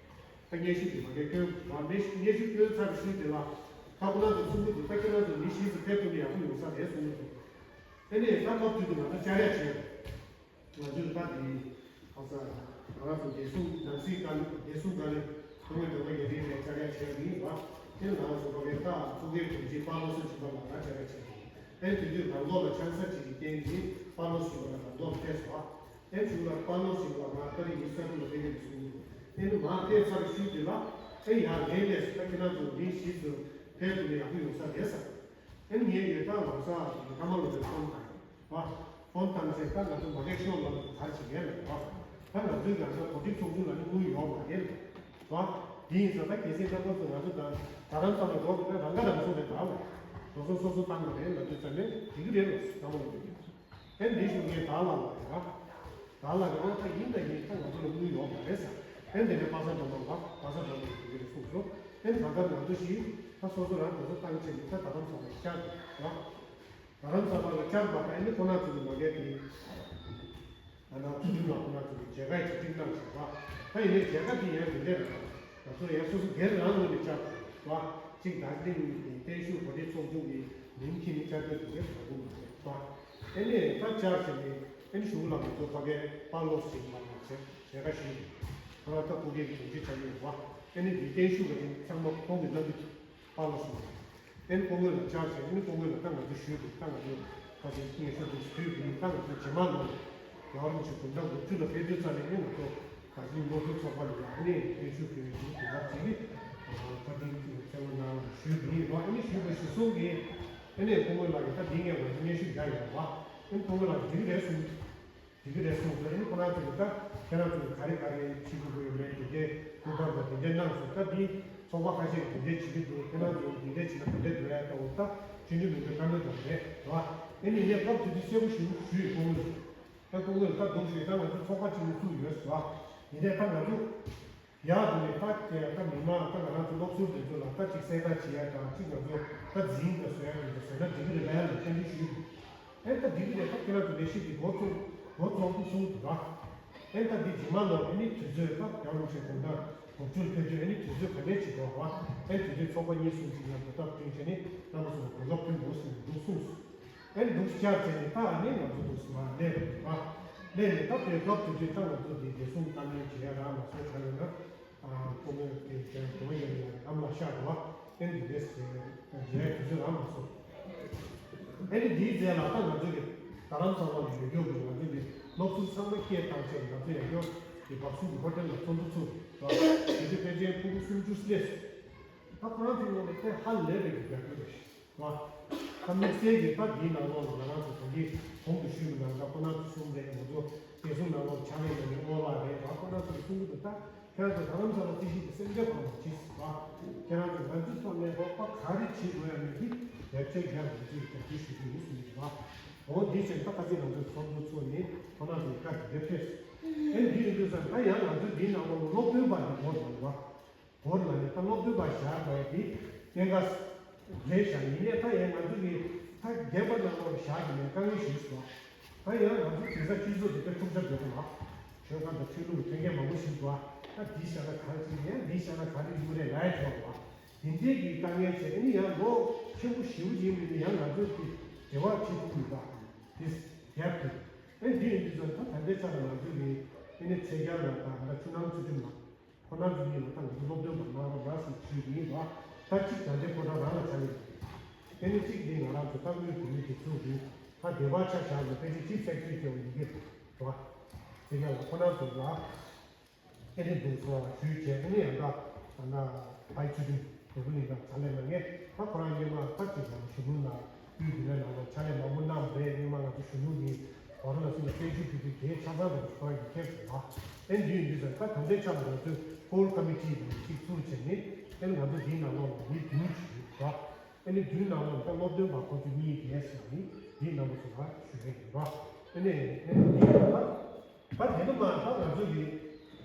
ད་སྙན་ཞུ་དེ་མ་གིར་བསྐྱོན་མ་སྙན་ཞུ་སྙན་ཞུ་བསྐྱོན་ཚར་བའི་ཤུལ་དེ་ལ་ད་ཁོ་རང་ཚོ་གསུང་གི་འདུག་ད་ཁྱེད་རང་ཚོ་ཉིན་བཞི་ཙམ་ཕེབས་ཐུབ་ན་ཡག་པོ་ཡོང་ས་རེད་གསུང་གི་འདུག་ཨེ་ནས་ད་སྐབས་དུས་དུ་ང་ཚོ་བཅར་ཡ་བྱས། ང་ཚོས་ད་དེ་ཨ་ས་ང་རང་ཚོ་བདེ་སྲུང་ནང་སྲིད་བཀའ་བློན་བདེ་སྲུང་བཀའ་བློན་ཐོག་མའི་འགྲོ་བ་རྒྱ་རིགས་ནས་བཅར་ཡ་བྱས་པ་ཡིན་པ། དེ་ང་རང་ཚོ་བ་གའི་ད་ཚོགས་སྡེའི་དྲུང་ཆེ་པཱ་ལོ་སི་ཇི་པ་ལགས་ལ་བཅར་ཡ་བྱས་ཡིན། ཨེ་དེ་དུས་རང་ལྡོག་ལ་ཆང་ས་གཅིག་གི་རྐྱེན་གྱིས་པཱ་ལོ་སི་ཇི་པ་ལགས་རང་ལྡོག་ལ་ཕེབས་སོང་། ཨེ་གཞུག་ལ་པཱ་ལོ་སི་ཇི་པ་ལགས་ང་ཏ་རིག་ཉི་ཤུ་རྩ་དྲུག་ལ་ཕེབས་ནས་གསུངས་འདུག་ཨེ་ནི་མ་ཕེབས་ཚར་བའི་ཤུལ་དེ་ལ་ཨེ་ཡར་ལས་ལས་སུ་ད་ཁྱེད་རང་ཚོ་ཉིན་བཞི་ཙམ་ཕེབས་ཐུབ་ན་ཡག་པོ་ཡོང་ས་རེད་ཟེར། ཨེ་ངའི་ཡོད་ད་ལམ་སང་ཨ་མ་ལོ་དེ་ཕོན་དང་བ། ཕོན་བཏང་ཚེ་ད་ང་ཚོ་མ་གིར་ཤོག་ལ་གར་ཞིག་ཡོད་ལ་བ། ད་ང་ཚོའི་ང་ཚོ་གོ་སྒྲིག་ཚོགས་ཆུང་ལ་ནི་དངུལ་ཡོད་མ་རེད་ལ་བ། དེ་ཡིན་ཙང་ད་གལ་སྲིད་རྣམ་པ་ཚོ་ང་ཚོ་དང་རྡ་རམ་ས་ལ་འགྲོ་དགོས་ན་རང་ག་རང་ཚོ་རེད་ད་བ། འགྲོ་སོང་སོ་སོ་བཏང་དགོས་རེད་ལབ་དུས་ཙམ་ནས་འགྲིག་གི་རེད་ལ་ཨ་མ་ལོ་དེ། ཨེ་འདི་ཞུ་མཁན་དག་ལ་ལ་རེད་བ། དག་ལ་རེད་བ། ད་ཡིན་ད་ཡིན་ད་ང་ཚོ་ལ་དངུལ་ཡོད་མ་རེད་ཟེར། ཨེ་འདི་ནས་པ་སངས་སྒྲོལ་མ་བ་པ་སངས་སྒྲོལ་མ་ཡིན་གྱི་རེད་གསུངས་སོང་། ཨེ་ད་ལྟ་ང་ཚོ་ཞིག་ད་སོ་སོ་རང་དེ་ཚོ་བཏང་བྱས་ནས་ད་རྡ་རམ་ས་ལ་བཅར་དགོས་རེད་བ། རྡ་རམ་ས་ལ་བཅར་བ་ད་ཨེ་ནི་ཁོ་ན་ཚོ་གི་མ་རྒན་དེ་ཨ་ན་ཚུལ་ཁྲིམས་ལགས་ཁོ་ན་ཚོ་གི་མཇལ་ཁ་ཡི་ཆིག་སྒྲིལ་གནང་བྱས་བ། ད་ཡིན་ནའི་མཇལ་ཁ་དེ་ཡང་མི་འདྲ་རེད་བ། ང་ཚོ་ཡང་སོ་སོ་སྒེར་རང་ངོས་ནས་བཅར་དགོས་རེད་བ། གཅིག་དར་ལྡིང་གི་བརྟན་བཞུགས་གོ་སྒྲིག་ཚོགས་ཆུང་གི་མིང་འཁྱེར་ནས་བཅར་འདོད་དེ་འདྲ་བྱ་དགོས་མ་རེད་བ། ཨེ་ནས་ད་བཅར་ཟིན་ནས་ཨེ་ནས་གཞུག་ལ་ང་ཚོ་ཕ་གའི་པཱ་ལོ་སི་ཇི་པ་ལགས་བྱས་མཇལ་ཁ་ཞུས་ནས་ཁོ་རང་ད་སྐུ་སྒེར་གྱི་དྲུང་ཆེ་ཆགས་ཀྱི་ཡོད་པ། ཨེ་ནས་འདིའི་བརྟན་བཞུགས་ཀྱི་རིང་ཚང་མ་ཁོང་གིས་གནང་གི་འདུག་པཱ་ལོ་སི་ཇི་པ་ལགས། ཨེ་ནས་སྐུ་ངོ་ལ་བཅར་བྱས་ཨེ་ནས་སྐུ་ངོ་ལ་ད་ང་ཚོ་ཞུས་འདུག་ད་ང་ཚོ་ཁ་སང་སྙན་ཞུ་འདུག་ཕུལ་གི་ཡིན། ད་ང་ཚོ་རྗེས་མ་ལོ་རྒྱལ་བ་རིན་པོ་ཆེ་དགུང་གྲངས་དགུ་བཅུ་ལ་ཕེབས་དུས་ཙམ་ནས་ཨེ་ང་ཚོ་དར་ཞིང་རྨོ་བོའི་ཚོགས་པ་ལ་ཡང་ནས་བརྟན་བཞུགས་ཕུལ་བའི་གོ་སྐབས་ཅིག་བཀའ་དྲིན་བསྩལ་གནང་ཞུས་པ་ཡིན་རོགས། ཨ་ནི་ཞུས་པ་གཞིར་བཟུང་གིས་ཨ་ནི་སྐུ་ངོ་ལགས་ཀྱིས་ད་འདི་ངས་ང་ཚོ་སྙན་ཞུ་བཞག་ཡོད་པ། ཨ་ནི་སྐུ་ངོ་ལགས་ཀྱིས་འགྲིག་གི་རེད་གསུངས། འགྲིག་གི་རེད་གསུངས་སོང་། ཨ་ནི་ཁོ་རང་ཚོ་གིས་ད་ཁྱེད་རང་ཚོ་གིས་ག་རེ་ག་རེ་བྱེད་དགོས་ཀྱི་ཡོད་མེད་དེ་འདྲའི་སྐུ་པར་དང་དེ་འདྲའི་གནང་སོང་། ད་འདི་ཚོགས་པ་ཁ་ཤས་ཀྱིས་དེ་འདྲའི་བྱེད་ཀྱི་འདུག་ཁྱེད་རང་ཚོ་འདི་འདྲའི་བྱེད་ན་དེ་འདྲའི་འགྲོ་ཡ་ལྟ་བུ་ད་ཆུང་ཆུང་མི་འདུག་བཀའ་མོལ་དང་རེད་རེད་བ། ཨ་ནི་ངས་སྐབས་དེ་དུས་གསལ་པོ་ཞུ་ཞུས་ཡོད་སྐུ་ངོ་ལ། ད་སྐུ་ངོས་ད་འདུག་ཞུས། ད་ང་ཚོ་ཚོགས་པ་གཅིག་ནས་བཙུགས་ཡོད་ཟེར་བ། ཡིན་ནའི་ད་ང་ཚོ་ཡག་འདུག་ནས་ད་དེ་ད་མི་མང་ད་ང་རང་ཚོ་སློབ་ཟུར་དེ་ཚོ་ལ་ད་ཅིག་གསལ་བསྒྲགས་བྱེད་ཡ་དང་ཅིག་ང་ཚོ་ད་འཛིན་དང་བཟོ་ཡ་དེ་ཚོ་བཟོས་ན་འགྲིག་གི་རེད་ལབ་ཡ་ལ་བསྟན་འཛིན་ཞུས་འདུག་ཨེ་ད་འགྲིག་གི་རེད། ད་ཁྱེད་རང་ཚོ་ལས་གཞི་དེ་འགོ་ཚུགས་འགོ་བཙུགས་འདུག་གསུངས་འདུག་ར། ཨེ་ད་འདི་རྗེས་མ་ལོ་ཨེ་ནི་དུས་ཚོད་ད་རྒྱལ་བ་རིན་པོ་ཆེ་དགུང་གྲངས་དགུ་བཅུར་ཕེབས་དུས་ཨེ་ནི་དུས་ཚོད་ག་འདྲས་བྱེད་དགོས་བ། ཨེ་དུས་ཚོད་ཚོགས་པ་གཉིས་གསུམ་ཅིག་མཉམ་དུ་སྟབས་བསྟུན་བྱས་ནས་རྣམ་པ་ཚོ་ལ་གོ་སྐབས་ཕུལ་དགོས་ཟེར་ནས་འདུག་གསུངས་སོང་། ཨེ་འདུག་བཅར་བྱས་ནས་ད་ཨ་ནི་ང་ཚོ་འདུག་སེ་མར་སླེབས་པ་རེད་བ། སླེབས་ནས་ད་དེ་སྐབས་དེ་དུས་ད་ང་ཚོ་འདི་བདེ་སྲུང་བཀའ་བློན་བྱེད་ཡ་རག་མ་སོང་། ཆ་ཡོད་ན་ཨ་སྐུ་ངོ་དེ་བྱས་འགྲོ་ཡ་ཡོད་ན་ཨ་མ་ལགས་ཤག་རེད་བ། ཨེ་འདི་འདྲས་ཟེར་རེད། དུས་ཚོད་རག་མ་སོང་། ཨེ་ནི་འདིའི་རྗེས་ལ་ད་ང་ཚོ་གི་རྡ་རམ་ས་ལ་ནས་ཡོད་རྒྱུ་གི་ང་ཚོ་གི་སློབ་ཟུར་ཚང་མ་སྐད་བཏང་བྱས་ང་ཚོ་ཡང་སྐྱོ་གི་བག་སུ་གི་ཧོ་ཊེལ་ལ་ཚོགས་འདུ་ཚུགས་ར། དེ་དུས་ཕལ་ཆེར་ཕྲུ་གུ་སུམ་ཅུ་སླེབས་སོང་། ད་ཁོ་རང་ཚོའི་ངོས་ནས་དཔེ་ཧ་ལས་པའི་གི་རྒྱབ་སྐྱོར་རེད་ཤག་ར། ད་དམིགས་བསལ་གྱི་ད་འདིའི་ནང་ལོགས་ལ་ང་རང་ཚོ་གོང་གི་གོང་དུ་ཞུས་པའི་ནང་ལ་ཁོ་རང་ཚོ་གསུམ་རེད། ང་ཚོ་རྒྱལ་སྲུང་ནང་ལོགས་ཕྱག་ལས་གནང་མཁན་ཨོ་ལགས་རེད་ར། ཁོ་རང་ཚོ་གི་གསུང་གི་འདུག་ད། ཁྱེད་རང་ཚོ་རྡ་རམ་ས་ལ་རྩིས་གཞི་དེ་སེམས་ཁྲལ་གང་མང་བྱེད་སྲིད་པ། ཁྱེད་རང་ཚོ་ང་ཚོའི་ཐོག་ནས་རོགས་པ་ག་རེ་བྱེད་དགོས་ཡ་མེད་དེ་ཡར་ཆེད་རྒྱག་དགོས་ཚུལ་རྒྱབ་སྐྱོར་ཞུ་གི་ཡིན་གསུངས་ཡོད་པ། འོ་འདི་བྱས་ད་ཁ་སང་ང་ཚོའི་ཚོགས་འདུ་ཚོགས་ནས་ཁོ་རང་ཚོའི་བཀའ་དེ་འདྲ་ཕེབས་སོང་། ཨེ་འདི་ཡིན་དུས་ཙང་ད་ཡང་ང་ཚོའི་འདིའི་ནང་ལོགས་སློབ་སྟོན་པ་འདི་སྒོ་ནས་བ། སྒོ་ནས་ད་སློབ་སྟོན་པ་བཞག་དགོས་དེ་གནད་འགག་རེད་ཤག་ཡིན་ནའི་ད་ཡང་ང་ཚོ་གི་ད་རྒན་པ་ནང་ལོགས་བཞག་གི་མེད་དཀའ་ངལ་ཞིག་བཟོས། ད་ཡང་ང་ཚོ་དེང་སང་སྤྱི་ཚོགས་དེ་དཔེ་ཐུགས་ཆ་དགོས་པ་ལ། ཆོལ་ཁ་དང་ཆོས་ལུགས་མཐུན་རྐྱེན་མང་པོ་ཞིག་འདུག་ད་འདི་བཞག་ན་ག་རེ་བྱེད་ཀྱི་ཡིན། འདི་བཞག་ན་ག་རེ་ཡོང་གི་རེད་ལབ་ཡ་ཆོག་པ། དེ་འདྲས་ཀྱི་དཀའ་ངལ་བྱས་ཨ་ནི་ཡང་ལོ་ཆེན་པོ་ཞེ་པོ་ཡིན་མིན་ནི་ཡང་ང་ཚོས་དེ་འབྲེལ་བ་བྱེད་ཐུབ་ཀྱི་ཡོད་པ། དེ་རྒྱབ་ཀྱི་ཨ་ནི་འདི་ཡིན་དུས་ཙང་ད་ད་ལྟའི་ཆ་ལ་ང་ཚོས་ཀྱི་ཨ་ནི་ཚེས་བརྒྱད་ལ་དང་ད་ཆུ་ནང་ཚུལ་ཁྲིམས་ལ། ཁོ་རང་ཚོ་གཉིས་ལ་ད་ང་ཚོ་སློབ་སྟོན་པ་གནང་རོགས་གནང་ཟེར་ཞུས་ཡིན་པ། ད་གཅིག་ད་ལྟའི་ཕོ་བྲང་རང་ལ་ཆགས་ཡོད། དེ་ནི་གཅིག་འདི་ང་རང་ཚོ་ད་དངུལ་བུད་མེད་སྒྲིག་འཛུགས་ཀྱིས་ད་སྡེ་བ་ཆ་བཞག་ནས་ཕལ་ཆེར་ཅིབ་སེག་རེ་ཊ་རི་ཅིག་ཡོང་གི་རེད་བ། དེ་ག་ལ་ཁོ་རང་ཚོ་ལ་ཨེ་རེད་འདུག་སོ་ཞུས་བྱས་ཨ་ནི་ཡང་ད་ད་ད་ཕའི་ཚུལ་ཁྲིམས་འདུག་གི་ནི་ད་ཕྱག་ལས་གནང་མཁན་ད་ཁོ་རང་སྔོན་མ་ད་ཅིག་ལ་གཞོན་ནུ་ལ། དབུས་འདི་ནས་ནང་ལ་ཕྱག་ལས་མང་པོ་གནང་བ་རེད། སྔོན་མ་ང་ཚོ་གཞོན་ནུ་གི་བར་ལ་སུ་ལ་བཙན་ཤུགས་ཕུལ་དུས་གལ་ཆ་ཚང་དང་ཁོ་རང་གི་ཁྱེར་སོང་བ། ཨེ་འདི་ཡིན་དུས་ཙང་ད་ད་ལྟའི་ཆ་ལ་ང་ཚོས་ཀོར་ཀ་མི་ཊི་དང་གཅིག་ཚུར་བྱས་ནས་ཨེ་ང་ཚོ་འདིའི་ནང་ལོགས་ལ་མི་བདུན་ཅིག་ཡོད་བ། ཨེ་ནི་བདུན་ནང་ལོགས་ད་སློབ་སྟོན་པ་ཁོ་ཚོ་གཉིས་དེ་སོང་ནི་འདིའི་རྣམ་པ་ཚོ་ལ་ཞུ་ཡས་ཡིན་རོ། ཨེ་ནི་ཨེ་ནི་འདི་ཡིན་ད། ད་དེ་ནི་མ་ད་ང་ཚོ་གི་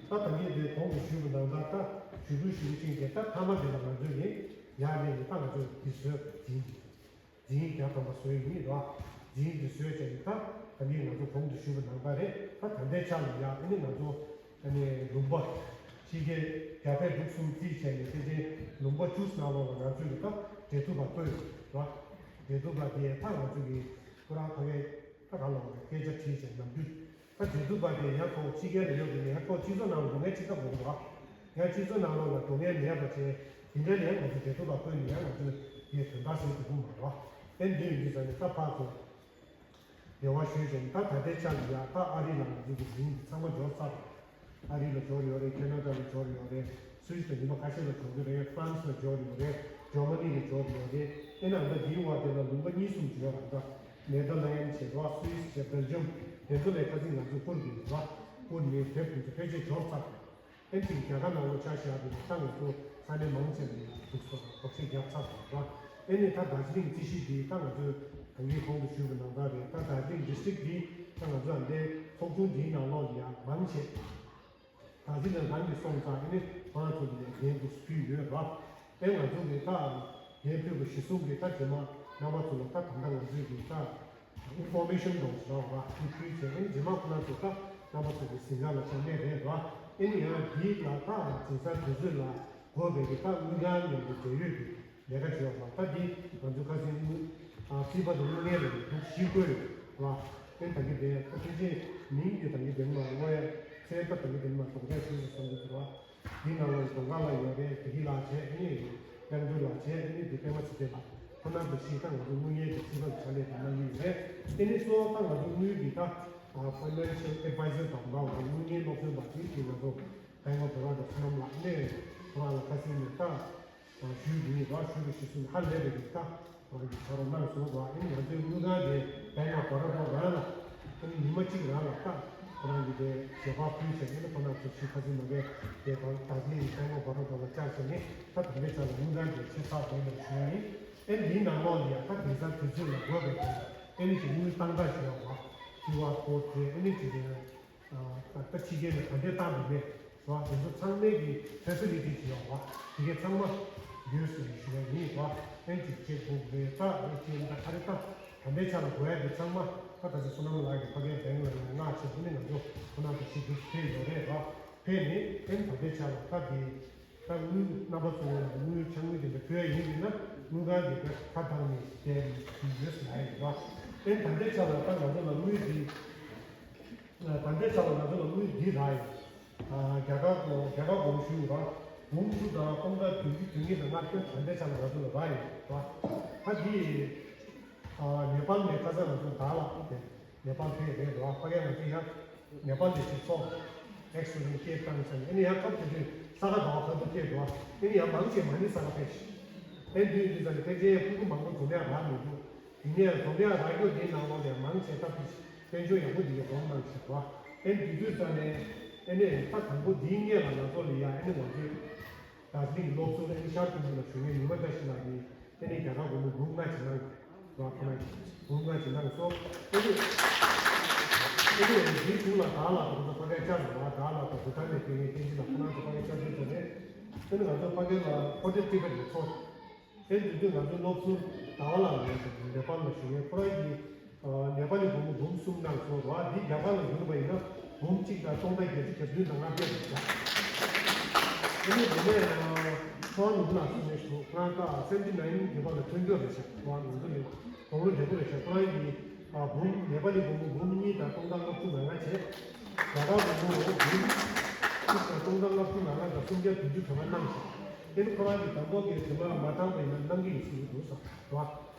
ད་ད་གིན་དེ་གོང་དུ་ཞུས་པ་ནང་ལྟར་ད་ཞུ་དགོས་ཞུ་གི་ཅིག་དེ་ད་མཐའ་མ་དེ་ལ་ང་ཚོ་གི་ཡར་ནས་ད་ང་ཚོ་འདི་བཟོས་འཛིན་གྱི་འཛིན་ཡིག་བརྒྱ་ཐམ་པ་བཟོས་ཡིན་རོ། འཛིན་ཡིག་འདི་བཟོས་བྱས་ནས་ད་ད་གིན་ང་ཚོ་གོང་དུ་ཞུས་པ་ནང་ལྟར་རེད། ད་ད་ལྟའི་ཆ་ལ་ཡ་ཨེ་ནི་ང་ཚོ་ཨེ་ནི་ལུང་པ་ཕྱི་རྒྱལ་རྒྱ་བལ་འབྲུག་གསུམ་རྩིས་བྱས་ནས་ཕལ་ཆེར་ལུང་པ་བཅུ་ནང་ལོགས་ལ་ང་ཚོས་ད་འབྲེལ་གཏུག་པ་བསྐོས་ཡོད་རོ། འབྲེལ་གཏུག་པ་དེ་ད་ང་ཚོ་གི་ཁོ་རང་ཕ་གིར་ད་ག་ལ་བ་སྐད་ཆ་དྲིས་བྱས་ནམ་རྒྱུན། ད་འབྲེལ་གཏུག་པ་དེ་ཡང་ཁོ་ཕྱི་རྒྱལ་ལ་ཡོད་པའི་ཡང་ཁོ་སྤྱི་ཚོགས་ནང་ལ་འགྲོ་མཁན་ཅིག་ད་དགོས་པ། ཡང་སྤྱི་ཚོགས་ནང་ལོགས་ལ་འགྲོ་མཁན་མེད་པ་བྱས་དེ་འདྲ་ལ་ཡང་ང་ཚོ་འབྲེལ་གཏུག་པ་བསྐོས་ནས་ཡང་ང་ཚོས་དེའི་དོན་དག་ཟེར་དགོས་ཀྱི་མ་རེད་བ། ཨེ་འདི་ཡིན་དུས་ཙང་ནས་ད་ཕར་ཚུར་འབྲེལ་བ་ཞུས་བྱས་ནས་ད་ད་ལྟའི་ཆ་ལ་ཡང་ད་ཨ་རི་ལ་ང་ཚོ་གི་མིང་འདི་ཚང་མ་འབྱོར་ཚར་རེད། ཨ་རི་ལ་འབྱོར་ཡོད་རེད། ཁེ་ན་ཌ་ལ་འབྱོར་ཡོད་རེད། སུད་སི་དང་ཉི་མ་ཁ་ཤས་ལ་འབྱོར་གྱི་རེད། ཧྥ་རན་སི་ལ་འབྱོར་ཡོད་རེད། ཇར་མ་ནི་ལ་འབྱོར་ཡོད་རེད། ཨེ་ན་ད་འདིའི་བར་དེ་ལ་ལུང་པ་གཉིས་གསུམ་ཅིག་ཡོད་རེད། ད་ནེ་དར་ལན་བྱས་རོགས། སུད་སི་བྱས། སྦེལ་ཇམ། དེ་ཚོ་ལས་ཁ་སང་ང་ཚོས་བསྐུར་གྱི་ཡོད་རེད། བསྐུར་ནས་དེབ་དེ་ཚོ་ཕལ་ཆེར་འབྱོར་ཚར། ཨེ་ཅིག་རྒྱ་གར་ནང་ལ་ཆ་བཞག་པའི་ད་ང་ཚོ་ས་གནས་མང་ཆེ་ལ་ཡང་འདུག་སོ་དོགས་ཤིག་རྒྱབ་ཚར་སོང་ར། ཨེ་ནི་ད་དར་ཇི་ལིང་རྩིས་གཞི་འདི་ད་ང་ཚོས་ད་གིན་གོང་དུ་ཞུས་པ་ནང་ལྟར་རེད། ད་དར་ཇི་ལིང་ཌི་སི་ཊིག་འདི་ད་ང་ཚོ་ཨ་འདའི་ཚོགས་ཆུང་འདིའི་ནང་ལོགས་ལ་ཡང་མང་ཆེ་དར་ཇི་ལིང་རང་གིས་སོང་ཙང་ཨེ་ནི་ང་ཚོ་ལ་ཡང་འགན་འདུག་ཕུལ་ཡོད་ར། ཨེ་ང་ཚོ་གིས་ད་འགན་ཕུལ་བ་གཞི་བཟུང་གིས་ད་རྗེས་མ་རྣམ་པ་ཚོ་ལ་ད་ད་ལྟ་ང་ཚོས་ཀྱི་ད། ཨིན་ཕོར་མེ་ཤན་དང་ཟེར་བ་དེ་ཕུལ་བྱས་ཨེ་ནི་རྗེས་མ་ཁོ་ན་ཚོ་ད་རྣམ་པ་ཚོ་གི་གཟིམ་ཁང་ལ་ཆ་གནས་རེད་ར། ཨེ་ནི་ཡང་འདི་ལ་ད་དེང་སང་དུས་ཚོད་ལ་དགོས་པའི་གི་ད་དངུལ་ཁང་མཉམ་དུ་འབྲེལ་ཡོད་ཀྱི་ལས་ཀ་བྱེད་ཡོད་པ། ད་འདི་ང་ཚོ་ཁ་སང་དངུལ་ཨ་རྩིས་པ་དང་དངུལ་གཉེར་ལ་འདུག་ཞིག་དགོས་ཡོད་ར། ཨེ་ད་གི་དེ་ད་ཕལ་ཆེར་མིང་གི་ད་གི་དེ་མ་དངོས་ཡ་ཚད་ད་ད་གི་དེ་མ་གཏོང་རྒྱ་ཞུས་སོང་ཟེར་གྱི་ར། འདི་ནང་ལ་གདོང་ཁ་ལ་ཡོད་རེད། བདེ་སྐྱིད་ལགས་བྱས་ཨེ་ནི་དཔལ་འབྱོར་ལགས་བྱས་ཨེ་ནི་འདི་པད་མ་ཚེ་བརྟན་ལགས་ཁོ་རྣམ་ཚོ་ཞིག་ད་ང་ཚོ་དངུལ་གཉེར་གྱི་རྩིས་པ་གི་ཕྱག་ལས་དེ་གནང་གི་ཡོད་རེད། ཨེ་ནི་གཙོ་བོ་ད་ང་ཚོ་དངུལ་གྱི་ད་ཕའི་ནན་ཤལ་ཨེ་ཌི་ཝའི་ཟར་དང་འདྲ་བ་དངུལ་གཉེར་སློབ་སྟོན་པ་དེ་གི་ང་ཚོ་Bank of Baroda བསོད་ནམས་ལགས་ཨེ་ནི་ཁོ་རང་ལ་ཁ་སང་ནས་ད་ཞུས་ཡིན་ར། ཞུས་པ་གཞི་བཟུང་ཧ་ལས་པའི་གི་ད། ཁོ་རང་གིས་ཕྱག་རོགས་གནང་སོང་ར། ཨེ་ནི་ང་ཚོའི་དངུལ་ཁང་དེ་Bank of Baroda རང་ལ་ཨེ་ནི་ཉི་མ་གཅིག་རང་ལ་ད་ཁོ་རང་གིས་དེ་ཞལ་པར་ཕུལ་བྱས་ཨེ་ནི་ཁོ་རང་ཚོ་ཞིག་ཁ་སང་མ་གས་དེ་དང་ད་ལྟའི་Bank of Baroda ལ་བཅར་བྱས་ནས་ད་དེ་འདྲའི་ཆ་ལ་དངུལ་ཁང་དེ་ཆེ་ཚགས་དེ་ལ་ཞུ་ཡ་ཡིན། ཨེ་ནི་འདིའི་ནང་ལོགས་ལ་ཡ་ད་དེང་སང་དུས་ཚོད་ལ་དགོས་པའི་ཨེ་ནི་ཞིག་དངུལ་བཏང་སྟངས་ཞུ་ཡ་བ་ཀིའུ་ཨར་ཀོཌ་དེ་ཨེ་ནི་ཅིག་དེ། ད་ཕྱི་རྒྱལ་ནས་ག་འདྲས་བཏང་མི་མེད་ར། དེ་ཚོ་ཚང་མའི་གི་ཕེ་སི་ལི་ཊི་ཅིག་ཡོད་ར། དེ་གས་ཚང་མ་ཡོད་ཟེར་ནས་ཞུ་ཡ་ཡིན་ར། ཨེ་ཅིག་ཅེག་བུག་རེད་ད་ཨེ་ཅིག་ད་ག་རེ་ད་ད་ལྟའི་ཆ་ལ་དགོས་ཡ་དེ་ཚང་མ་ད་ད་ཆ་བསོད་ནམས་ལགས་ཀྱི་ཕ་གིའི་བེང་ལ་ཡང་མངགས་བྱས་ཨ་ནི་ང་ཚོ་ཁོ་ན་ཚོ་ཞིབ་ཏུ་ཕེབས་ཡོད་རེད་ར། ཕེབས་ནས་ཨེ་ད་ལྟའི་ཆ་ལ་ད་དེ། ད་དངུལ་རྣམ་པ་ཚོ་ལ་དངུལ་ཕྱག་དངུལ་དེ་འདྲ་ཕུལ་ཡ་ཡིན་ཟེར་ན་དངུལ་ཁང་དེ་ག་ཁ་བཏང་ནས་བསྡད་ཡོད་ཟེར་ཡ་ཡིན་ར། ཨེ་ད་ལྟའི་ཆ་ལ་ད་ང་ཚོ་ལ་དངུལ་འདི། ད་ལྟའི་ཆ་ལ་ང་ཚོ་ལ་དངུལ་འདི་རག་ཡོད། རྒྱ་གར་གོ་རྒྱ་གར་གོང་ཞུས་ར། འབུམ་དྲུག་དང་སྟོང་ཕྲག་བདུན་ཅུ་དོན་གཉིས་དང་ལྔ་བརྒྱ་ད་ལྟའི་ཆ་ལ་ང་ཚོ་ལ་རག་ཡོད་རེད་བ། ད་འདི་ཨ་ནེ་པཱལ་ནས་ཁ་སང་ང་ཚོ་ད་ལ་དེ་ནེ་པཱལ་ཕེབས་རེད་བ། ཕ་གིར་ང་ཚོ་ཡང་ནེ་པཱལ་ནས་ཅིག་ཚོགས་ཨེག་སི་པོ་ཟིཤན་སྐད་བཏང་ཙང་ཨ་ནི་ཡང་སྐབས་དེ་དུས་ས་ག་ཟླ་བ་ཁ་ཐུག་ཕེབས་འདུག་ཨ་ནི་ཡང་མང་ཆེ་མ་ཎི་བསགས་ཕེབས་ཤག་ཨེ་འདུས་འདི་ཙང་ནི་ཕལ་ཆེར་ཕྲུ་གུ་མང་པོ་འཛོམས་ཡག་རག་མི་འདུག་དེ་ནས་འཛོམས་ཡག་རག་རྒྱུ་དེའི་ནང་ལོགས་ནས་མང་ཆེ་ད་དཔལ་འབྱོར་ཡག་པོ་འདི་གའི་འཛོམས་གནང་ཤག་བ། ཨེ་འདི་དུས་ཙང་ནས་ཨེ་ནས་ད་དང་པོ་འདིའི་སྔོན་ལ་ང་ཚོ་ལ་ཡ་ཨེ་ནས་ང་ཚོའི་དར་ཇི་ལིང་སློབ་ཟུར་ཨེ་ནས་ཤར་ཀུན་གླེ་ལ་བཞུགས་མཁན་ཉི་མ་བཀྲ་ཤིས་ལགས་ཀྱིས་ཨེ་ནས་རྒྱ་གར་སྒོར་མོ་འབུམ་ལྔ་ཅིག་གནང་། ང་ཁོ་ན་འབུམ་ལྔ་ཅིག་གནང་སོང་། ཨེ་ནས་ཨེ་ནས་འདིའི་དྲུང་ལ་ད་ལ་ང་ཚོ་ཕ་གིར་བཅར་འདུག་ད་ལ་ད་བྷུ་ཊཱན་ནས་ཕེབས་མཁན་བསྟན་འཛིན་ལགས་ཁོ་རང་ཚོ་ཕ་གིར་བཅར་དུས་ཙང་ནས་ཨེ་ནས་ང་ཚོ་ཕ་གིར་ལ་ཧོ་ཊེལ་ཊི་བེཊ་ལ་ཚོགས། ཨེ་འདི་དུས་ང་ཚོའི་སློབ་ཟུར་ཟླ་བ་ལགས་ལ་ཡང་ནེ་པཱལ་ལ་བཞུགས་མཁན་ཁོ་རང་གིས་ཨ་ནེ་པཱལ་ལི་སྒོར་མོ་འབུམ་གསུམ་གནང་སོང་བ། འདི་རྒྱ་གར་ལ་བསྒྱུར་བ་ཡིན་ན་འབུམ་གཅིག་དང་སྟོང་ཕྲག་བརྒྱད་ཅུ་གྱ་བདུན་དང་ལྔ་བརྒྱ་རེད་ཤག་ཨ་ནི་འདི་ནས་ཨ་ཁོ་རང་ནུབ་ལ་སོང་ནས་བཞུགས་ཁོ་རང་ད་སེ་ཝེན་ཊི་ནའིན་བརྒྱུད་པ་ལ་ཐོན་རྒྱུ་རེད་ཤག་ཁོ་རང་ང་ཚོ་ནས་དགུང་ལོ་བགྲེས་པོ་རེད་ཤག་ཁོ་རང་གིས་ཨ་འབུམ་ནེ་པཱལ་ལི་སྒོར་མོ་འབུམ་གཉིས་དང་སྟོང་ཕྲག་ལྔ་བཅུ་ང་ལྔ་བྱས། རྒྱ་གར་སྒོར་མོ་འབུམ་གཅིག་དང་སྟོང་ཕྲག་ལྔ་བཅུ་ང་ལྔ་དང་སུམ་བརྒྱ་བདུན་ཅུ་དོན་ལྔ་གནང་ཤག་དེ་ནི་ཁོ་རང་གིས་དང་པོ་གི་དེ་མ་མ་བཏང་པ་ཡིན་ན་གནང་གི་ཡོད་ཟེར་གྱི་འདུག་ཟེར་བ།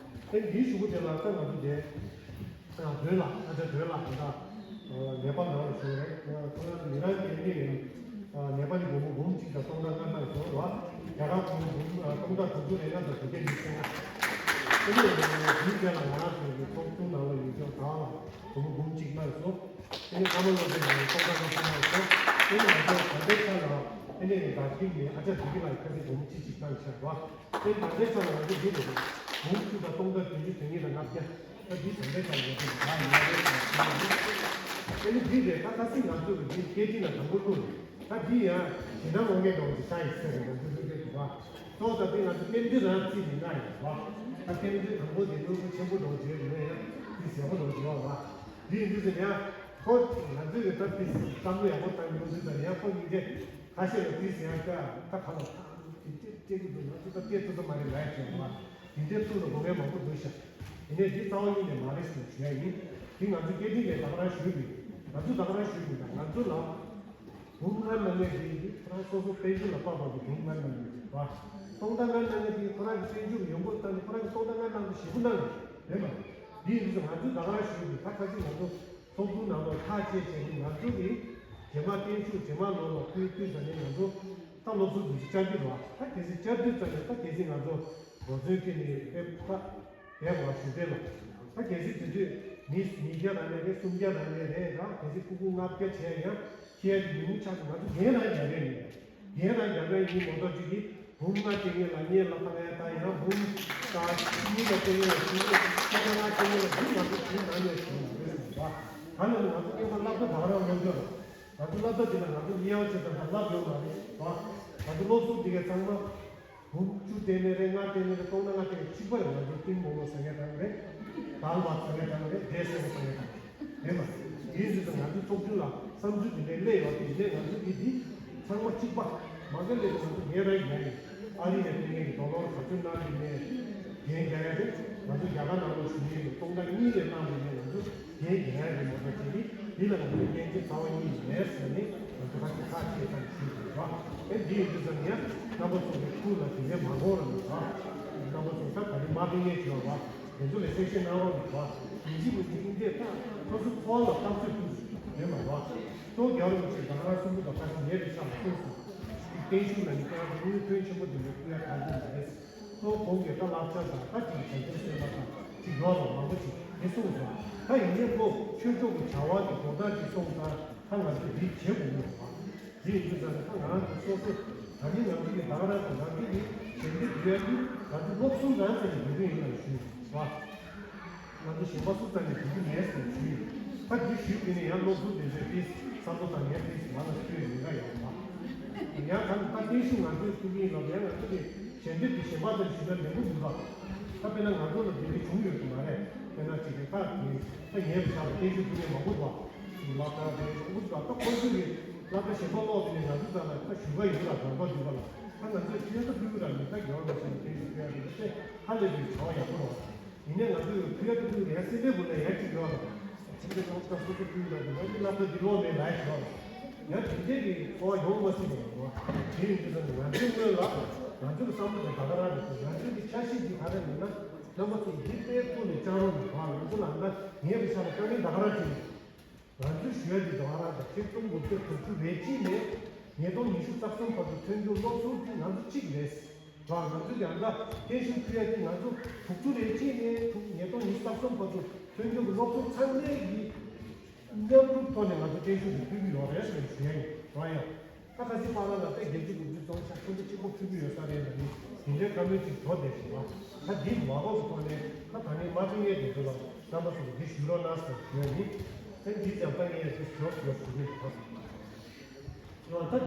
དེ་འདིའི་གཞུག་གུ་དེ་ལ་ད་ང་ཚོ་དེ་ཨ་སྒྲོལ་ལགས་ཨ་ཅག་སྒྲོལ་ལགས་དེ་འདྲ་ཨ་ནེ་པཱལ་ནང་ལ་བཞུགས་རེད། ཁོ་རང་ཚོ་མི་རང་གི་ཨེ་ནི་ཨ་ནེ་པཱལ་ལི་སྒོར་མོ་འབུམ་གཅིག་དང་སྟོང་ཕྲག་ལྔ་གནང་སོང་བ། རྒྱ་གར་སྒོར་མོ་འབུམ་ཨ་སྟོང་ཕྲག་དྲུག་ཅུ་རེ་ལྔ་དང་དྲུག་བརྒྱ་ཉི་ཤུ་རྩ་ལྔ། དེ་ནས་འདིའི་རྗེས་ལ་ང་རང་ཚོའི་ཚོགས་ཆུང་ནང་ལ་ཡོད་ཀྱང་ད་ལ་སྒོར་མོ་འབུམ་གཅིག་གནང་སོང་། དེ་ནས་ཀ་མ་ལོ་ཏི་ལགས་ཀྱིས་སྟོང་ཕྲག་ལྔ་བཅུ་གནང་སོང་། དེ་ནས་ང་ཚོ་ད་ལྟའི་ཆ་ལ་དེ་ནས་དར་ཇི་ལིང་ནས་ཨ་ཅག་བདེ་སྐྱིད་ལགས་ཀྱིས་ཁ་སང་སྒོར་མོ་ཁྲི་གཅིག་བཏང་ཤག་བ། དེ་ད་ལྟའི་ཆ་ལ་ང་ཚོ་འདི་རེད། འབུམ་བཅུ་དང་སྟོང་ཕྲག་བདུན་ཅུ་དོན་གཉིས་དང་ལྔ་བརྒྱ། ད་འདི་ད་ལྟའི་ཆ་ལ་ང་ཚོ་ད་ཡིན་ན་རེད་ཟེར་ནས་བྱུང་བ་རེད། དེ་ནི་འདི་རེད། ད་ཁ་སང་ང་ཚོ་གི་འདི་སྐད་འཕྲིན་ལ་དང་པོ་བླུགས་རེད། ད་འདི་ཡང་ཞེ་སྡང་ངོ་ངས་འདྲ་བོ་ཅིག་ཆགས་ཡིན་ཟེར་རེད། ང་ཚོ་འདི་འདྲ་འདུག་བ། གཙོ་བོ་ད་འདི་ང་ཚོ་སྐད་འཕྲིན་རང་རྩིས་ནས་གནང་ཡོད་བ། ད་སྐད་འཕྲིན་དང་པོ་དེ་དངོས་པོ་ཆེན་པོ་འདྲ་བོ་བརྗོད་ཡོད་ན་ཡང་འདི་ཟད་པོ་འདྲ་བོ་བརྗོད་པ་བ། འདི་ཡིན་དུས་ཟེར་ན་ཡང་ཁོ་ང་ཚོས་ད་འདི་བསམ་བློ་ཡག་པོ་བཏང་མྱོང་དུས་ཙམ་ཡང་ཁོ་སྙིང་རྗེ་ཁ་ཤས་ལ་འདི་ཟེར་ཡང་ཀ་ད་ག་ལ་འདི་འདྲས་སྤྲད་ཀྱི་འདུག་ང་ཚོ་ད་སྤྲད་ཐུབ་ས་མ་རེད་ལབ་ཡ་བྱས་བ། འདི་འདྲས་ཐུག་ལ་དགོས་མཁན་མང་པོ་འདུག་ཤག་དེ་ནས་འདི་རྩ་བ་ཉིད་ནས་མ་རེད་ཟེར་ཞུ་ཡ་ཡིན། འདི་ང་ཚོ་སྐད་འཕྲིན་ལས་ད་ག་རང་ཞུས་པ་ཡིན། ང་ཚོ་ད་ག་རང་ཞུས་པ་ཡིན། ད་ང་ཚོ་ལ་འབུམ་ལྔ་གནང་མཁན་དེ་ཡིན་དུས་ཁོ་རང་སོ་སོ་པེན་ཤན་ལ་དཔག་པ་གི་འབུམ་ལྔ་གནང་མཁན་རེད་བ། སྟོང་ཕྲག་ལྔ་གནང་མཁན་དེ་ཁོ་རང་གི་པེན་ཤན་ཡོང་སྒོ་བཏང་ནས་ཁོ་རང་གི་སྟོང་ཕྲག་ལྔ་གནང་དུས་ཞེ་པོ་གནང་རེད་མ། འདི་ཡིན་དུས་ང་ཚོས་ད་ག་རང་ཞུས་པ་ཡིན། ད་ཁ་ཅིག་ང་ཚོ་ཚོགས་འདུ་ནང་ལ་ཐག་བཅད་བྱས་ཏེ་ང་ཚོ་གི་རྗེས་མ་བརྟན་བཞུགས་རྗེས་མ་ལོ་ལ་ཕུལ་དུས་ཙམ་ནས་ང་ཚོ་ད་སློབ་ཟུར་དེ་ཚོ་བཅར་རྒྱུ་རེད་བ། ད་གལ་སྲིད་བཅར་དུས་ཙམ་ནས་ད་གལ་སྲིད་ང་ཚོ་གོ་མཚོན་ཁྱེར་ནས་དཔེ་ཁ་བསྡད་པ་ཞུ་བསྡད་ལ། ད་གལ་སྲིད་དེ་དུས་མི་ཉིས་བརྒྱ་རང་ནས་རེད། སུམ་བརྒྱ་རང་ནས་རེད། ད་གལ་སྲིད་ཕྲུ་གུ་ལྔ་བརྒྱ་བྱས་ཡང་ཁྱེད་ཀྱི་ཉུང་ཆགས་སུ་ང་ཚོ་རྒན་རང་རྒྱ་རེད་ནས། རྒན་རང་རྒྱ་རང་ཡིན་མོ་ཏོ་གཅིག་གིས་འབུམ་ལྔ་སྤྲད་མཁན་ལ་ངས་ལ་ད་ངས་ད་ཡང་འབུམ་ད་གཉིས་ལ་སྤྲད་མཁན་ལ་གཅིག་སྟོང་ལྔ་སྤྲད་མཁན་ལ་འབུམ་ང་ཚོ་བྱུང་ན་ནས་བྱུང་རེད་ཟེར་བ། ད་ནི་ང་ཚོ་སྐྱེས་པ་སློབ་གྲྭ་ད་ག་རང་ལོན་རྒྱུ་རེད། ང་ཚོ་སློབ་གྲྭ་འདི་ལ་ང་ཚོ་དམྱལ་བ་བྱེད་དང་ད་ལབ་ཡོད་མ་རེད་བ། ང་ཚོ་སློབ་ཟུར་འདི་གའི་ཚང་མ་འབུམ་བཅུ་སྤྲད་ནས་རེད། ལྔ་སྤྲད་ནས་རེད། སྟོང་ན་ལྔ་སྤྲད་ནས་གཅིག་པ་རེད། ང་ཚོ་ཏིང་མོ་མོ་ཟེར་མཁན་དང་རེད། དལ་བ་ཟེར་མཁན་དང་རེད། འདྲེ་ཟེར་མཁན་ཟེར་མཁན་དང་རེད་མ། དེའི་རྗེས་སུ་ང་ཚོའི་ཚོགས་ཆུང་ལ་བསམ་ཚུལ་འདི་འདྲའི་སླེབས་ཡོད་དེ། ཡིན་ནའི་ང་ཚོ་འདི་འདི་ཚང་མ་གཅིག་པ་མ་ག་ལས་ང་ཚོ་ངའི་རང་ཡིན་ནའི་ཨ་རི་ནས་ཕེབས་མཁན་གྱི་ཌོ་ལར་ག་ཚོད་གནང་ཡིན་ནའི་འགན་རྒྱག་ཡ་རེད། ང་ཚོ་རྒྱ་གར་ནང་ལ་བཞུགས་མཁན་གྱི་སྟོང་ཕྲག་གཉིས་ལས་གནང་ཡིན་ནའི་ང་ཚོ་འགན་རྒྱག་ཡ་རེད་མ་གཏོགས་བྱས་ཏེ་འདི་ལ་ང་ཚོ་འགན་འཁྱེར་རྩ་བ་ཉིད་མེད་ཟེར་ནས་ང་ཚོ་ཁ་ཤས་ཁ་ཤས་ཙམ་ཞུས་ཡོད་པ། ཨེ་འདི་ཡིན་དུས་ཙམ་ཡང་རྣམ་པ་ཚོ་གི་ཐུགས་ལ་དེ་འདྲའི་མ་དགོངས་ར་མི་ཚོར། རྣམ་པ་ཚོ་ད་ག་རེ་མ་ཕེབས་མཁན་བྱེད་པ། དེ་ཚོ་ལ་གསལ་བཤད་གནང་རོགས་གནང་། ཡིན་གཅིག་མིན་གཅིག་ཨིན་སྐད་ད་ཁོ་ཚོ་འཚོ་བ་ལ་བརྟག་དཔྱད་ཐུབ་ཡོད་མ་རེད། གཙོ་བོ་རྒྱལ་བ་རིན་པོ་ཆེ་ད་ག་རང་གསུང་གི་འདུག་ཁ་སང་ངའི་རེ་ཆགས་ལ་གསུངས་སོང་། བརྟན་བཞུགས་ལ་ནི་ཁྱེད་རང་ཚོ་དངུལ་ཕོན་ཆེན་པོ་འདི་འདྲ་བསྐུར་ཡ་གང་ཡང་མ་རེད། གཙོ་བོ་གོང་གི་ད་བསླབ་བྱ་དང་ད་ཅིག་བྱང་ཆུབ་སེམས་དཔའ་དང་ཅིག་ཡོད་རེད། མང་པོ་ཅིག་དེ་གསུངས་སོང་། ད་ཡིན་ནའི་ཁོ་ཆོས་ཕྱོགས་ཀྱི་བྱ་བ་གི་སྒྲོ་བཏགས་ཅིག་སོང་ཙང་ད་ང་ཚོས་འདི་བྱེད་དགོས་ཀྱི་ཡོད་པ། དེ་ཡིན་དུས་ཙང་ནས་ད་ང་རང་ཚོ་སོ་སོ་ད་ནི་ང་ཚོ་གི་ད་ག་རང་དང་ང་ཚོ་གི་ཞལ་འདེབས་ཞུ་ཡ་གི་ང་ཚོ་སློབ་གསོ་རང་ཙམ་གྱི་དགོས་ཀྱི་ཡིན་ལ་ཞུས་པ། ང་ཚོ་གཞན་པ་སུ་ཙམ་ནས་དགོས་ཀྱི་མེད་ཟེར་ཞུས། ད་འདི་ཞུས་དེ་ནས་ཡང་སློབ་ཟུར་དེ་ཚོས་ཏིས་བསམ་བློ་བཏང་ཡ་ཏིས་ང་ལ་སྐྱོན་ཡོད་འདྲ་ཡོད་པ། ཡང་ད་ད་བརྟན་བཞུགས་ང་ཚོས་ཐུབ་ཀྱི་ཡིན་ལབ། ཡང་ང་ཚོ་གི་ཞལ་འདེབས་དེ་གཞན་པ་ཚོར་ཞུས་ན་ལེགས་པོ་མིན་པ། ད་དཔེར་ན་ང་ཚོ་ལ་དེ་འདྲ་བྱུང་ཡོད་ཀྱི་མ་རེད། དཔེར་ན་ཅིག་གི་ད་དེ་ད་ངའི་བྱ་བ་བརྟན་བཞུགས་ཐུབ་མཁན་མང་པོ་འདུག་ཅིག་ལབ་ད་དེ་འདྲ་འུ་ད་ད་ཁོང་ཚོ་གི་ལབ་ད་གཞན་པ་ཀློག་དེ་ནས་ང་ཚོ་ད་ལ་ད་ཞུ་ག་ཡོད་ལ་དགོངས་པ་འདུག་ག་ལ། ད་ང་ཚོས་ཁྱེད་ཚོ་ཕུལ་གི་ར་མི་ད་རྒྱལ་བ་རིན་པོ་ཆེ་ལ་བརྟན་བཞུགས་ཕུལ་ཡ་རེད། ད་ཧ་ལས་པའི་བྱ་བ་ཡག་པོ་རེད། ཡིན་ནའི་ང་ཚོས་ཕུལ་ཡ་ད་ཕུལ་གི་རེད། སེམས་པའི་སྒོ་ནས་ཡ་གཅིག་ཡོད་རེད། ཁྱིམ་མཚེས་ཚང་མ་སོ་སོ་ཕུལ་གི་རེད། ང་ཚོའི་སློབ་གྲྭ་འདི་ཀློག་མེད་ལ་ཡ་ཡོད་རེད། ཡང་དེ་འདྲའི་གི་ཚོར་བ་ཡོང་མ་སྲིད་པ་ཡིན་པ། དེ་ཡིན་དུས་ཙམ་ནས་ང་ཚོའི་སྔོན་ལ་ང་ཚོའི་བསམ་བློ་དེ་ད་ག་རང་རེད། ང་ཚོའི་གི་འཆར་གཞི་འདི་ག་རེ་ཡིན་ན། རྣམ་པ་ཚོས་འདི་དཔེ་ཐུགས་ལ་བཅངས་རོགས་གནང་བ། ང་ཚོ་ལ་ད་ངའི་རེ་ཆ་ལ་བཀའ་མོལ་ད་ག་རང་བྱེད་ཀྱི་ཡོད། ང་ཚོས་ཞུ་ཡ་འདི་ད་ག་རང་རེད། ཆིག་སྟོང་དགུ་བརྒྱ་དྲུག་ཅུ་རེ་གཅིག་ནས་ཉིས་སྟོང་ཉི་ཤུ་རྩ་གསུམ་བར་དུ་ཐོན་རྒྱུ་སློབ་ཚན་འདི་ང་ཚོ་གཅིག་རེད། རང་ང་ཚོས་ཀྱང་ད་སྟོན་ཤུགས་ཕུལ་ཡ་དེ་ང་ཚོ་དྲུག་ཅུ་རེ་གཅིག་ནས་དྲུག་ཉིས་སྟོང་ཉི་ཤུ་རྩ་གསུམ་བར་དུ་ཐོན་རྒྱུ་གི་སློབ་ཚན་ཚང་མའི་གི་མཉམ་རུབ་ཐོག་ནས་ང་ཚོ་སྟོན་ཤུགས་དེ་ཕུལ་གྱི་ཡོད་རེད་ཟེར་ནས་ཞུ་ཡ་ཡིན། རང་ཡང་ད་ཁ་སང་པཱ་ལགས་ལ་དཔེ་བརྒྱད་ཅུ་དགུ་བཅུ་བཙོང་ཆ་ཁོ་ཚོ་གཅིག་པོ་ཕུལ་གྱི་ཡོད་ས་རེད་ལབ་ནས་དེ་འདྲའི་བཀའ་མོལ་ཅིག་འགྲོ་བསྡད་བྱུང་བ། ད་འདི་མ་འགོག་གི་ཐོག་ནས་ད་ད་ནི་མ་ཕུལ་མཁན་དེ་ཚོ་ལ་རྣམ་པ་ཚོ་གིས་འདི་ཞུ་རོགས་གནང་ཟེར་ཞུ་ཡ་ཡིན། ད་འདི་ཙམ་ད་ངས་འདི་ཞུ་རོགས་ཞུ་རོགས་ཞུ་གི་ཡིན། ད།